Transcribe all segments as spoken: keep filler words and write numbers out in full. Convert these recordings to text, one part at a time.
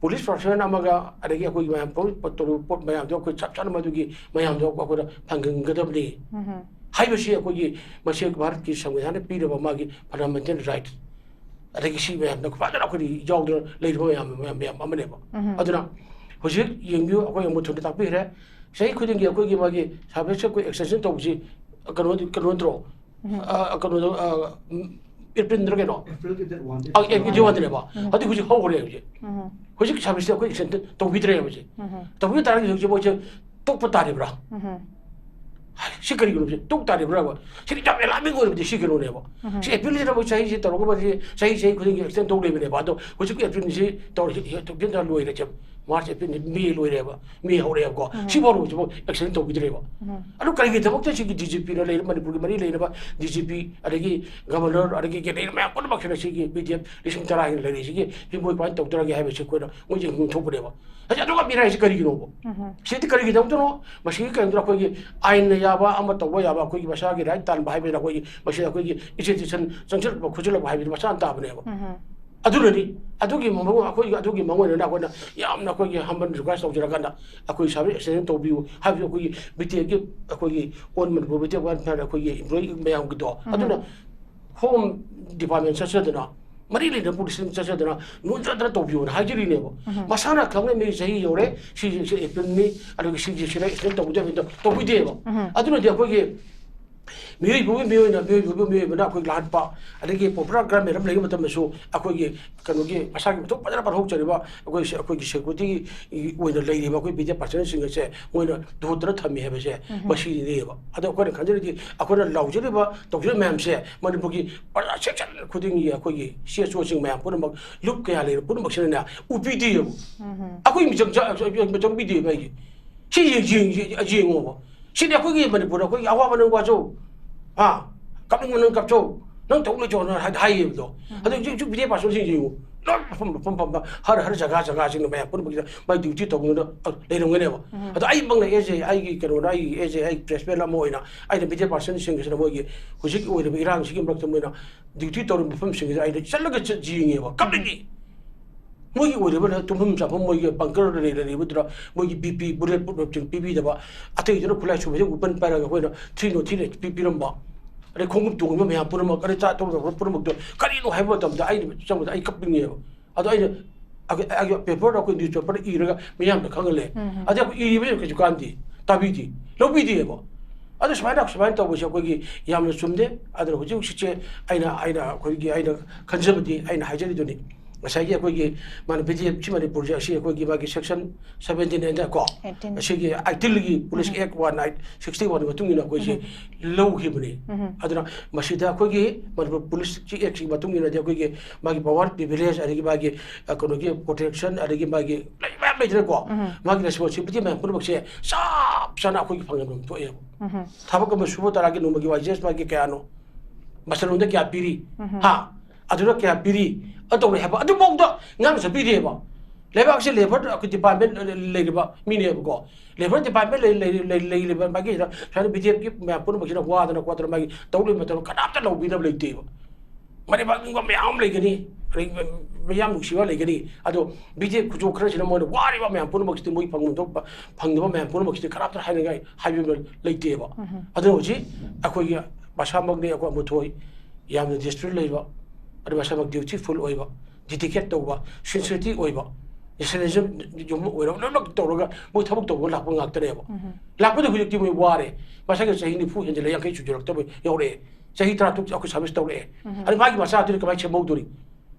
Police person ꯑꯃꯒ ꯑꯗꯒꯤ ꯑꯩꯈꯣꯏꯒꯤ ꯃꯌꯥꯝ ꯄꯣꯠ ꯃꯌꯥꯝꯗꯣ ꯑꯩꯈꯣꯏ ꯆꯞ ꯆꯥꯅ ꯃꯗꯨꯒꯤ ꯃꯌꯥꯝꯗꯣ ꯑꯩꯈꯣꯏꯅ ꯐꯪꯍꯟꯒꯗꯕꯅꯤ ꯍꯥꯏꯕꯁꯤ ꯑꯩꯈꯣꯏꯒꯤ ꯃꯁꯤ ꯚꯥꯔꯠꯀꯤ ꯁꯪꯕꯤꯙꯥꯟꯅ ꯄꯤꯔꯕ ꯃꯥꯒꯤ ꯐꯟꯗꯥꯃꯦꯟꯇꯦꯜ ꯔꯥꯏꯠ, ꯑꯗꯒꯤ ꯁꯤ ꯃꯌꯥꯝꯗ ꯐꯖꯅ ꯑꯩꯈꯣꯏꯗꯤ ꯌꯥꯎꯗꯅ ꯂꯩꯔꯤꯕ ꯃꯌꯥꯝ ꯃꯌꯥꯝ ꯃꯌꯥꯝ ꯑꯃꯅꯦꯕ꯫ ꯑꯗꯨꯅ ꯍꯧꯖꯤꯛ ꯌꯦꯡꯕꯤꯌꯨ, ꯑꯩꯈꯣꯏ ꯑꯃꯨꯛ ꯊꯨꯅ ꯇꯥꯛꯄꯤꯈ꯭ꯔꯦ꯫ ꯆꯍꯤ ꯈꯨꯗꯤꯡꯒꯤ ꯑꯩꯈꯣꯏꯒꯤ ꯃꯥꯒꯤ ꯁꯥꯔꯚꯤꯁꯁꯦ ꯑꯩꯈꯣꯏ ꯑꯦꯛꯁꯇꯦꯟꯁꯟ ꯇꯧꯕꯁꯤ ꯀꯩꯅꯣ ꯀꯩꯅꯣ ꯅꯠꯇ꯭ꯔꯣ? ꯑ, ꯀꯩꯅꯣꯗꯣ, ꯑ, ꯎꯝ, ꯑꯦꯄ꯭ꯔꯤꯜꯗꯔ ꯀꯩꯅꯣ? ꯑꯦꯄ꯭ꯔꯤꯜꯒꯤ ꯗꯦꯠ ꯋꯥꯟꯗ ꯑ, ꯑꯦꯄ꯭ꯔꯤꯜ ꯗꯦꯠ ꯋꯥꯟꯗꯅꯦꯕ꯫ ꯍꯧꯖꯤꯛ ꯍꯧꯖꯤꯛ ꯍꯧꯈ꯭ꯔꯦ ꯍꯧꯖꯤꯛ꯫ ꯍꯧꯖꯤꯛ ꯁꯥꯔꯚꯤꯁꯁꯦ ꯑꯩꯈꯣꯏ ꯑꯦꯛꯁꯇꯦꯟꯁꯟ ꯇꯧꯕꯤꯗ꯭ꯔꯦ ꯍꯧꯖꯤꯛ꯫ ꯇꯧꯕꯤꯕ ꯇꯥꯔꯒꯗꯤ ꯍꯧꯖꯤꯛ ꯃꯣꯏꯁꯦ ꯇꯣꯛꯄ ꯇꯥꯔꯤꯕ꯭ꯔꯥ? ꯁꯤ ꯀꯔꯤꯒꯤꯅꯣ? ꯁꯤ ꯇꯣꯛ ꯇꯥꯔꯤꯕ꯭ꯔꯥꯕ? ꯁꯤꯗꯤ ꯌꯥꯝ ꯑꯦꯂꯥꯔꯃꯤꯡ ꯑꯣꯏꯔꯕꯗꯤ ꯁꯤ ꯀꯩꯅꯣꯅꯦꯕ꯫ ꯁꯤ ꯑꯦꯄ꯭ꯔꯤꯜꯁꯤꯗ ꯃꯣꯏ ꯆꯍꯤꯁꯤ ꯇꯧꯔꯒ ꯃꯣꯏꯁꯤ ꯆꯍꯤ ꯆꯍꯤ ꯈꯨꯗꯤꯡꯒꯤ ꯑꯦꯛꯁꯇꯦꯟ ꯇꯧ ꯂꯩꯕꯅꯦꯕ꯫ ꯑꯗꯣ ꯍꯧꯖꯤꯛꯀꯤ ꯑꯦꯄ꯭ꯔꯤꯜꯁꯤ ꯇꯧꯔ-, ꯍꯦ-, ꯍꯦ-, ꯍꯦ-, ꯂꯣꯏꯔꯦ꯫ ꯃꯥꯔꯆ, ꯑꯦꯄ꯭ꯔꯤꯜ, ꯃꯦ ꯂꯣꯏꯔꯦꯕ꯫ ꯃꯦ ꯍꯧꯔꯛꯑꯦꯕꯀꯣ꯫ ꯁꯤꯐꯥꯎ ꯍꯧꯖꯤꯛꯐꯥꯎ ꯑꯦꯛꯁꯇꯦꯟ ꯇꯧꯕꯤꯗ꯭ꯔꯦꯕ꯫ ꯑꯗꯨ ꯀꯔꯤꯒꯤꯗꯃꯛꯇ ꯁꯤꯒꯤ ꯗꯤ ꯖꯤ ꯄꯤꯅ ꯂꯩꯔꯤꯕ, ꯃꯅꯤꯄꯨꯔꯒꯤ ꯃꯔꯤ ꯂꯩꯅꯕ ꯗꯤ ꯖꯤ ꯄꯤ, ꯑꯗꯒꯤ ꯒꯕꯔꯅꯔ, ꯑꯗꯒꯤ ꯂꯩꯔꯤꯕ ꯃꯌꯥꯝ ꯄꯨꯝꯅꯃꯛꯁꯤꯅ ꯁꯤꯒꯤ ꯕꯤ ꯗꯤ ꯑꯦꯐ ꯂꯤꯁꯤꯡ ꯇꯔꯥ ꯍꯦꯟꯅ ꯂꯩꯔꯤꯁꯤꯒꯤ ꯁꯤ ꯃꯣꯏ ꯀꯃꯥꯏꯅ ꯇꯧꯗ꯭ꯔꯒꯦ ꯍꯥꯏꯕꯁꯤ ꯑꯩꯈꯣꯏꯅ ꯃꯣꯏ ꯌꯦꯡꯐꯝ ꯊꯣꯛꯄꯅꯦꯕ꯫ ꯍꯧꯖꯤꯛ ꯑꯗꯨꯒ ꯃꯤꯔꯥꯏꯁꯤ ꯀꯔꯤꯒꯤꯅꯣꯕ? ꯁꯤꯗꯤ ꯀꯔꯤꯒꯤꯗꯃꯛꯇꯅꯣ? ꯃꯁꯤꯒꯤ ꯀꯩꯅꯣꯗ ꯑꯩꯈꯣꯏꯒꯤ ꯑꯥꯏꯟꯅ ꯌꯥꯕ ꯑꯃ ꯇꯧꯕ ꯌꯥꯕ, ꯑꯩꯈꯣꯏꯒꯤ ꯃꯁꯥꯒꯤ ꯔꯥꯏꯠ ꯇꯥꯟꯕ ꯍꯥꯏꯕꯅ ꯑꯩꯈꯣꯏꯒꯤ ꯃꯁꯤꯗ ꯑꯩꯈꯣꯏꯒꯤ ꯏꯟꯁꯇꯤꯇ꯭ꯌꯨꯁꯟ ꯆꯪꯁꯤꯜꯂꯛꯄ ꯈꯣꯠꯆꯤꯜꯂꯛꯄ ꯍꯥꯏꯕꯗꯤ ꯃꯁꯥꯅ ꯇꯥꯕꯅꯦꯕ꯫ ꯑꯗꯨꯅꯅꯤ, ꯑꯗꯨꯒꯤ ꯃꯑꯣꯡ ꯑꯩꯈꯣꯏꯒꯤ, ꯑꯗꯨꯒꯤ ꯃꯑꯣꯡ ꯑꯣꯏꯅ ꯑꯩꯈꯣꯏꯅ ꯌꯥꯝꯅ ꯑꯩꯈꯣꯏꯒꯤ ꯍꯝꯕꯜ ꯔꯤꯀ꯭ꯋꯦꯁ ꯇꯧꯖꯔꯀꯥꯟꯗ ꯑꯩꯈꯣꯏ ꯁꯥꯔꯚꯤꯁ ꯑꯦꯛꯁꯇꯦꯟꯁꯟ ꯇꯧꯕꯤꯌꯨ ꯍꯥꯏꯕꯁꯤ ꯑꯩꯈꯣꯏꯒꯤ ꯕꯤ ꯇꯤ ꯑꯦꯒꯤ ꯑꯩꯈꯣꯏꯒꯤ all Manipur B T A welfare ꯑꯩꯈꯣꯏꯒꯤ ꯏꯝꯄ꯭ꯂꯣꯌꯤ ꯃꯌꯥꯝꯒꯤꯗꯣ ꯑꯗꯨꯅ ꯍꯣꯝ ꯗꯤꯄꯥꯔꯠꯃꯦꯟ ꯆꯠꯆꯗꯅ ꯃꯔꯤ ꯂꯩꯅꯕ ꯄꯨꯂꯤꯁꯁꯤꯡ ꯆꯠꯆꯗꯅ ꯅꯣꯟꯖꯗꯅ ꯇꯧꯕꯤꯌꯣꯅ ꯍꯥꯏꯖꯔꯤꯅꯦꯕ꯫ ꯃꯁꯥꯅ ꯈꯪꯅ ꯃꯤ ꯆꯍꯤ ꯌꯧꯔꯦ, ꯁꯤ, ꯁꯤ ꯑꯦꯄ꯭ꯔꯤꯜꯅꯤ, ꯑꯗꯨꯒ ꯁꯤꯒꯤ ꯁꯤꯗ ꯑꯦꯛꯁꯇꯦꯟ ꯇꯧꯕꯤꯗꯕꯅꯤꯗ ꯇꯧꯕꯤꯗꯦꯕ꯫ ꯑꯗꯨꯅꯗꯤ ꯑꯩꯈꯣꯏꯒꯤ ꯃꯤꯑꯣꯏꯕꯒꯤ ꯃꯤꯑꯣꯏꯅ, ꯃꯤꯑꯣꯏꯕꯒꯤ ꯃꯤꯑꯣꯏꯕꯅ ꯑꯩꯈꯣꯏ ꯂꯥꯟꯕ, ꯑꯗꯒꯤ ꯄꯣꯄꯨꯂꯔ ꯒꯔꯃꯦꯟ ꯑꯃ ꯂꯩꯕ ꯃꯇꯝꯗꯁꯨ ꯑꯩꯈꯣꯏꯒꯤ ꯀꯩꯅꯣꯒꯤ ꯃꯁꯥꯒꯤ ꯃꯊꯧ ꯐꯖꯅ ꯄꯥꯡꯊꯣꯛꯆꯔꯤꯕ ꯑꯩꯈꯣꯏ ꯁꯦ-, ꯑꯩꯈꯣꯏꯒꯤ ꯁꯦꯀ꯭ꯌꯨꯔꯤꯇꯤꯒꯤ ꯑꯣꯏꯅ ꯂꯩꯔꯤꯕ ꯑꯩꯈꯣꯏ ꯕꯤ ꯗꯤ ꯑꯦꯐ ꯄꯥꯔꯁꯟꯁꯤꯡ ꯑꯁꯦ ꯃꯣꯏꯅ ꯗꯨꯍꯠꯇꯅ ꯊꯝꯃꯤ ꯍꯥꯏꯕꯁꯦ ꯃꯁꯤꯅꯦꯕ꯫ ꯑꯗꯣ ꯑꯩꯈꯣꯏꯅ ꯈꯟꯖꯔꯤꯗꯤ ꯑꯩꯈꯣꯏꯅ ꯂꯥꯎꯖꯔꯤꯕ ꯇꯧꯖꯔꯤꯕ ꯃꯌꯥꯝꯁꯦ ꯃꯅꯤꯄꯨꯔꯒꯤ ꯄ꯭ꯔꯖꯥ ꯁꯦꯛꯁꯟ ꯈꯨꯗꯤꯡꯒꯤ ꯑꯩꯈꯣꯏꯒꯤ ꯁꯤ ꯑꯦꯁ ꯑꯣꯁꯤꯡ ꯃꯌꯥꯝ ꯄꯨꯝꯅꯃꯛ ꯂꯨꯞ ꯀꯌꯥ ꯂꯩꯔꯤꯕ ꯄꯨꯝꯅꯃꯛꯁꯤꯅꯅꯦ ꯎꯄꯤꯗꯦꯕ꯫ ꯑꯩꯈꯣꯏ ꯃꯤꯆꯪ ꯆ-, ꯆꯪꯕꯤꯗꯦꯕ ꯑꯩꯒꯤ꯫ ꯁꯤ ꯌꯦꯡ-, ꯌꯦꯡ-, ꯌꯦꯡꯉꯣꯕ꯫ ꯁꯤꯗꯤ ꯑꯩꯈꯣꯏꯒꯤ ꯃꯅꯤꯄꯨꯔꯗ ꯑꯩꯈꯣꯏꯒꯤ ꯑꯋꯥꯕ ꯅꯪ ꯋꯥꯖꯧ꯫ ꯍꯥ? ꯀꯞꯅꯤꯡꯕ ꯅꯪ ꯀꯞꯆꯧ꯫ ꯅꯪ ꯇꯧ ꯂꯩꯖꯧ ꯅꯪ ꯍꯥꯏ-, ꯍꯥꯏꯌꯦꯕꯗꯣ꯫ ꯑꯗꯨ ꯍꯧꯖꯤꯛ, ꯍꯧꯖꯤꯛ ꯕꯤ ꯗꯤ ꯑꯦꯐ ꯄꯥꯔꯁꯟꯁꯤꯡ ꯌꯦꯡꯉꯨ꯫ ꯂꯣꯏ ꯃꯐꯝ, ꯃꯐꯝ, ꯃꯐꯝ, ꯍꯔ, ꯍꯔ ꯖꯒꯥ, ꯖꯒꯥꯁꯤꯡꯗ ꯃꯌꯥꯝ ꯄꯨꯝꯅꯃꯛꯁꯤꯗ ꯃꯥꯏ ꯗ꯭ꯌꯨꯇꯤ ꯇꯧꯗꯨꯅ, ꯑ, ꯂꯩꯔꯝꯒꯅꯦꯕ꯫ ꯑꯗꯣ ꯑꯩꯃꯛꯅ ꯑꯦꯁ ꯑꯦ, ꯑꯩꯒꯤ ꯀꯩꯅꯣꯅ, ꯑꯩꯒꯤ ꯑꯦꯁ ꯑꯦ, ꯑꯩꯒꯤ ꯄ꯭ꯔꯦꯁ ꯃꯦꯟ ꯑꯃ ꯑꯣꯏꯅ ꯑꯩꯅ ꯕꯤ ꯗꯤ ꯑꯦꯐ ꯄꯥꯔꯁꯟꯁꯤꯡꯁꯤꯗ ꯃꯣꯏꯒꯤ ꯍꯧꯖꯤꯛ ꯑꯣꯏꯔꯤꯕ ꯏꯔꯥꯡꯁꯤꯒꯤ ꯃꯔꯛꯇ ꯃꯣꯏꯅ ꯗ꯭ꯌꯨꯇꯤ ꯇꯧꯔꯤꯕ ꯃꯐꯝꯁꯤꯡꯁꯤꯗ ꯑꯩꯅ ꯆꯠꯂꯒ ꯆꯠ-, ꯌꯦꯡꯉꯦꯕ꯫ ꯀꯞꯅꯤꯡꯉꯤ꯫ ꯃꯣꯏꯒꯤ ꯑꯣꯏꯔꯤꯕ ꯇꯨꯝꯐꯝ ꯆꯥꯐꯝ, ꯃꯣꯏꯒꯤ ꯕꯪꯀꯔꯗ ꯂꯩꯔꯤꯕꯗꯨꯗ ꯃꯣꯏꯒꯤ ꯕꯤ ꯄꯤ, ꯕꯨꯂꯦꯠ ꯄ꯭ꯔꯨꯐ ꯄꯤꯕꯤꯗꯕ, ꯑꯇꯩꯗꯨꯅ ꯈꯨꯠꯂꯥꯏ ꯁꯨꯕꯁꯦ ꯋꯦꯄꯟ ꯄꯥꯏꯔꯒ ꯑꯩꯈꯣꯏꯅ ꯊ꯭ꯔꯤ ꯅꯣꯠ ꯊ꯭ꯔꯤ ꯄꯤꯕꯤꯔꯝꯕ, ꯑꯗꯩ ꯈꯣꯡꯎꯞ ꯇꯣꯡꯉꯤꯕ ꯃꯌꯥꯝ ꯄꯨꯝꯅꯃꯛ, ꯑꯗꯩ ꯆꯥ ꯇꯧꯔꯒ ꯄꯨꯝꯅꯃꯛꯇꯣ ꯀꯔꯤꯅꯣ ꯍꯥꯏꯕ ꯃꯇꯝꯗ ꯑꯩꯅ ꯆꯪꯕꯗ ꯑꯩ ꯀꯞꯅꯤꯡꯉꯦꯕ꯫ ꯑꯗꯣ ꯑꯩꯅ ꯑꯩꯒꯤ, ꯑꯩꯒꯤ ꯄꯦꯄꯔꯗ ꯑꯩꯈꯣꯏ ꯅ꯭ꯌꯨꯁꯄꯦꯄꯔꯗ ꯏꯔꯒ ꯃꯤꯌꯥꯝꯗ ꯈꯪꯍꯜꯂꯦ꯫ ꯎꯝ꯫ ꯑꯗꯩ ꯑꯩꯈꯣꯏ ꯏꯔꯤꯕꯁꯦ ꯀꯩꯁꯨ ꯀꯥꯟꯗꯦ, ꯇꯥꯕꯤꯗꯦ, ꯂꯧꯕꯤꯗꯦꯕ꯫ ꯑꯗꯨ ꯁꯨꯃꯥꯏꯅ, ꯁꯨꯃꯥꯏꯅ ꯇꯧꯕꯁꯦ ꯑꯩꯈꯣꯏꯒꯤ ꯌꯥꯝꯅ ꯆꯨꯝꯗꯦ꯫ ꯑꯗꯨꯅ ꯍꯧꯖꯤꯛ ꯍꯧꯖꯤꯛꯁꯦ ꯑꯩꯅ, ꯑꯩꯅ ꯑꯩꯈꯣꯏꯒꯤ, ꯑꯩꯅ ꯈꯟꯖꯕꯗꯤ, ꯑꯩꯅ ꯍꯥꯏꯖꯔꯤꯗꯨꯅꯤ, ꯉꯁꯥꯏꯒꯤ ꯑꯩꯈꯣꯏꯒꯤ ꯃꯥꯅ ꯕꯤ ꯖꯤ ꯑꯦꯐ ꯁꯤ ꯃꯅꯤꯄꯨꯔꯁꯦ ꯑꯁꯤ ꯑꯩꯈꯣꯏꯒꯤ ꯃꯥꯒꯤ ꯁꯦꯛꯁꯟ ꯁꯕꯦꯟꯇꯤꯟ ꯑꯦꯟ ꯀꯣ, ꯑꯩꯠꯇꯤꯟ꯫ ꯑꯁꯤꯒꯤ ꯑꯩꯠꯇꯤꯟꯒꯤ ꯄꯨꯂꯤꯁ ꯎꯝ꯫ ꯑꯦꯛ ꯋꯥꯟ ꯁꯤꯛꯁꯇꯤ ꯋꯥꯟꯒꯤ ꯃꯇꯨꯡ ꯏꯟꯅ ꯑꯩꯈꯣꯏꯁꯦ ꯎꯝ꯫ ꯂꯧꯈꯤꯕꯅꯤ꯫ ꯎꯝ꯫ ꯑꯗꯨꯅ ꯃꯁꯤꯗ ꯑꯩꯈꯣꯏꯒꯤ ꯃꯅꯤꯄꯨꯔ ꯄꯨꯂꯤꯁꯀꯤ ꯑꯦꯛꯁꯤꯒꯤ ꯃꯇꯨꯡ ꯏꯟꯅꯗꯤ ꯑꯩꯈꯣꯏꯒꯤ ꯃꯥꯒꯤ ꯄꯋꯥꯔ ꯄ꯭ꯔꯤꯚꯤꯂꯦꯖ, ꯑꯗꯒꯤ ꯃꯥꯒꯤ, ꯑ, ꯀꯩꯅꯣꯒꯤ ꯄ꯭ꯔꯣꯇꯦꯛꯁꯟ, ꯑꯗꯒꯤ ꯃꯥꯒꯤ ꯂꯩ ꯃꯌꯥꯝ ꯂꯩꯗꯅꯀꯣ, ꯎꯝ꯫ ꯃꯥꯒꯤ ꯔꯦꯁꯄꯣꯟꯁꯤꯕꯤꯂꯤꯇꯤ ꯃꯌꯥꯝ ꯄꯨꯝꯅꯃꯛꯁꯦ ꯆꯞ ꯆꯥꯅ ꯑꯩꯈꯣꯏꯒꯤ ꯐꯪꯐꯝ ꯊꯣꯛꯑꯦꯕ꯫ ꯎꯝ꯫ ꯊꯕꯛ ꯑꯃ ꯁꯨꯕ ꯇꯥꯔꯒꯤ ꯅꯣꯡꯃꯒꯤ ꯋꯥꯏꯖꯦꯁ ꯃꯥꯒꯤ ꯀꯌꯥꯅꯣ, ꯃꯁꯜ ꯂꯣꯝꯗ ꯀꯌꯥ ꯄꯤꯔꯤ, ꯎꯝ꯫ ꯍꯥ? ꯑꯗꯨꯅ ꯀꯌꯥ ꯄꯤꯔꯤ? ꯑꯗꯨ ꯇꯧꯔꯦ ꯍꯥꯏꯕ ꯑꯗꯨꯐꯥꯎꯗ ꯉꯥꯡꯅ ꯆꯠꯄꯤꯗꯦꯕ꯫ ꯂꯩꯕꯥꯛꯁꯦ ꯂꯦꯕꯔ ꯑꯩꯈꯣꯏ ꯗꯤꯄꯥꯔꯠꯃꯦꯟ ꯂꯩꯔꯤꯕ ꯃꯤꯅꯦꯕꯀꯣ꯫ ꯂꯦꯕꯔ ꯗꯤꯄꯥꯔꯠꯃꯦꯟ ꯂꯩ-, ꯂꯩ-, ꯂꯩ-, ꯂꯩꯔꯤꯕ ꯃꯥꯒꯤ ꯁꯨꯃꯥꯏꯅ ꯕꯤ ꯖꯤ ꯑꯦꯐꯀꯤ ꯃꯌꯥꯝ ꯄꯨꯝꯅꯃꯛꯁꯤꯅ ꯋꯥꯗꯅ ꯈꯣꯠꯇꯅ ꯃꯥꯒꯤ ꯇꯧ ꯂꯩꯕ ꯃꯇꯝꯗ ꯀꯅꯥꯝꯇ ꯂꯧꯕꯤꯅꯕ ꯂꯩꯇꯦꯕ꯫ ꯃꯔꯩꯕꯥꯛ ꯅꯤꯡꯕ ꯃꯌꯥꯝ ꯑꯃ ꯂꯩꯒꯅꯤ, ꯑꯗꯩ ꯃꯌꯥꯝ ꯅꯨꯡꯁꯤꯕ ꯂꯩꯒꯅꯤ꯫ ꯑꯗꯣ ꯕꯤ ꯖꯤ ꯑꯦꯐ ꯈꯨꯆꯣꯛ ꯈꯔꯁꯤꯅ ꯃꯣꯏꯅ ꯋꯥꯔꯤꯕ ꯃꯌꯥꯝ ꯄꯨꯝꯅꯃꯛꯁꯤꯗꯤ ꯃꯣꯏ ꯐꯪꯐꯝ ꯊꯣꯛꯄ, ꯐꯪꯗꯕ ꯃꯌꯥꯝ ꯄꯨꯝꯅꯃꯛꯁꯤꯗꯤ ꯀꯅꯥꯝꯇ ꯍꯥꯏꯅꯤꯡꯉꯥꯏ ꯍꯥꯏꯕꯤꯕ ꯂꯩꯇꯦꯕ꯫ ꯎꯝ꯫ ꯑꯗꯨꯅ ꯍꯧꯖꯤꯛ ꯑꯩꯈꯣꯏꯒꯤ ꯃꯁꯥꯃꯛꯅꯤ ꯑꯩꯈꯣꯏ ꯃꯨꯊꯣꯏ ꯌꯥꯝꯅ ꯗꯤꯁꯤꯄ꯭ꯂꯤꯟ ꯂꯩꯕ, ꯑꯗꯨ ꯃꯁꯥꯃꯛ ꯗ꯭ꯌꯨꯇꯤꯐꯨꯜ ꯑꯣꯏꯕ, ꯗꯤꯗꯤꯀꯦꯠ ꯇꯧꯕ, ꯁꯤꯟꯁꯤꯌꯔꯤꯇꯤ ꯑꯣꯏꯕ, ꯅꯦꯁꯅꯦꯂꯤꯖꯝ ꯌꯨꯝ ꯑꯣꯏꯔꯣ, ꯂꯣꯏꯅꯃꯛ ꯇꯧꯔꯒ ꯃꯣꯏ ꯊꯕꯛ ꯇꯧꯕ ꯂꯥꯛꯄ ꯉꯥꯛꯇꯅꯦꯕ꯫ ꯎꯝ꯫ ꯂꯥꯛꯄꯗ ꯍꯧꯖꯤꯛꯇꯤ ꯃꯣꯏ ꯋꯥꯔꯦ꯫ ꯃꯁꯥꯒꯤ ꯆꯍꯤ ꯅꯤꯐꯨ ꯍꯦꯟꯖꯜꯂꯦ, ꯌꯥꯡꯈꯩ ꯁꯨꯖꯜꯂꯛꯇꯕ ꯌꯧꯔꯛꯑꯦ꯫ ꯆꯍꯤ ꯇꯔꯥ ꯇꯔꯨꯛ ꯑꯩꯈꯣꯏ ꯁꯥꯔꯚꯤꯁ ꯇꯧꯔꯛꯑꯦ꯫ ꯎꯝ꯫ ꯑꯗꯨ ꯃꯥꯒꯤ ꯃꯆꯥꯗꯨꯅ ꯀꯃꯥꯏꯅ ꯁꯦꯝꯍꯧꯗꯣꯔꯤ?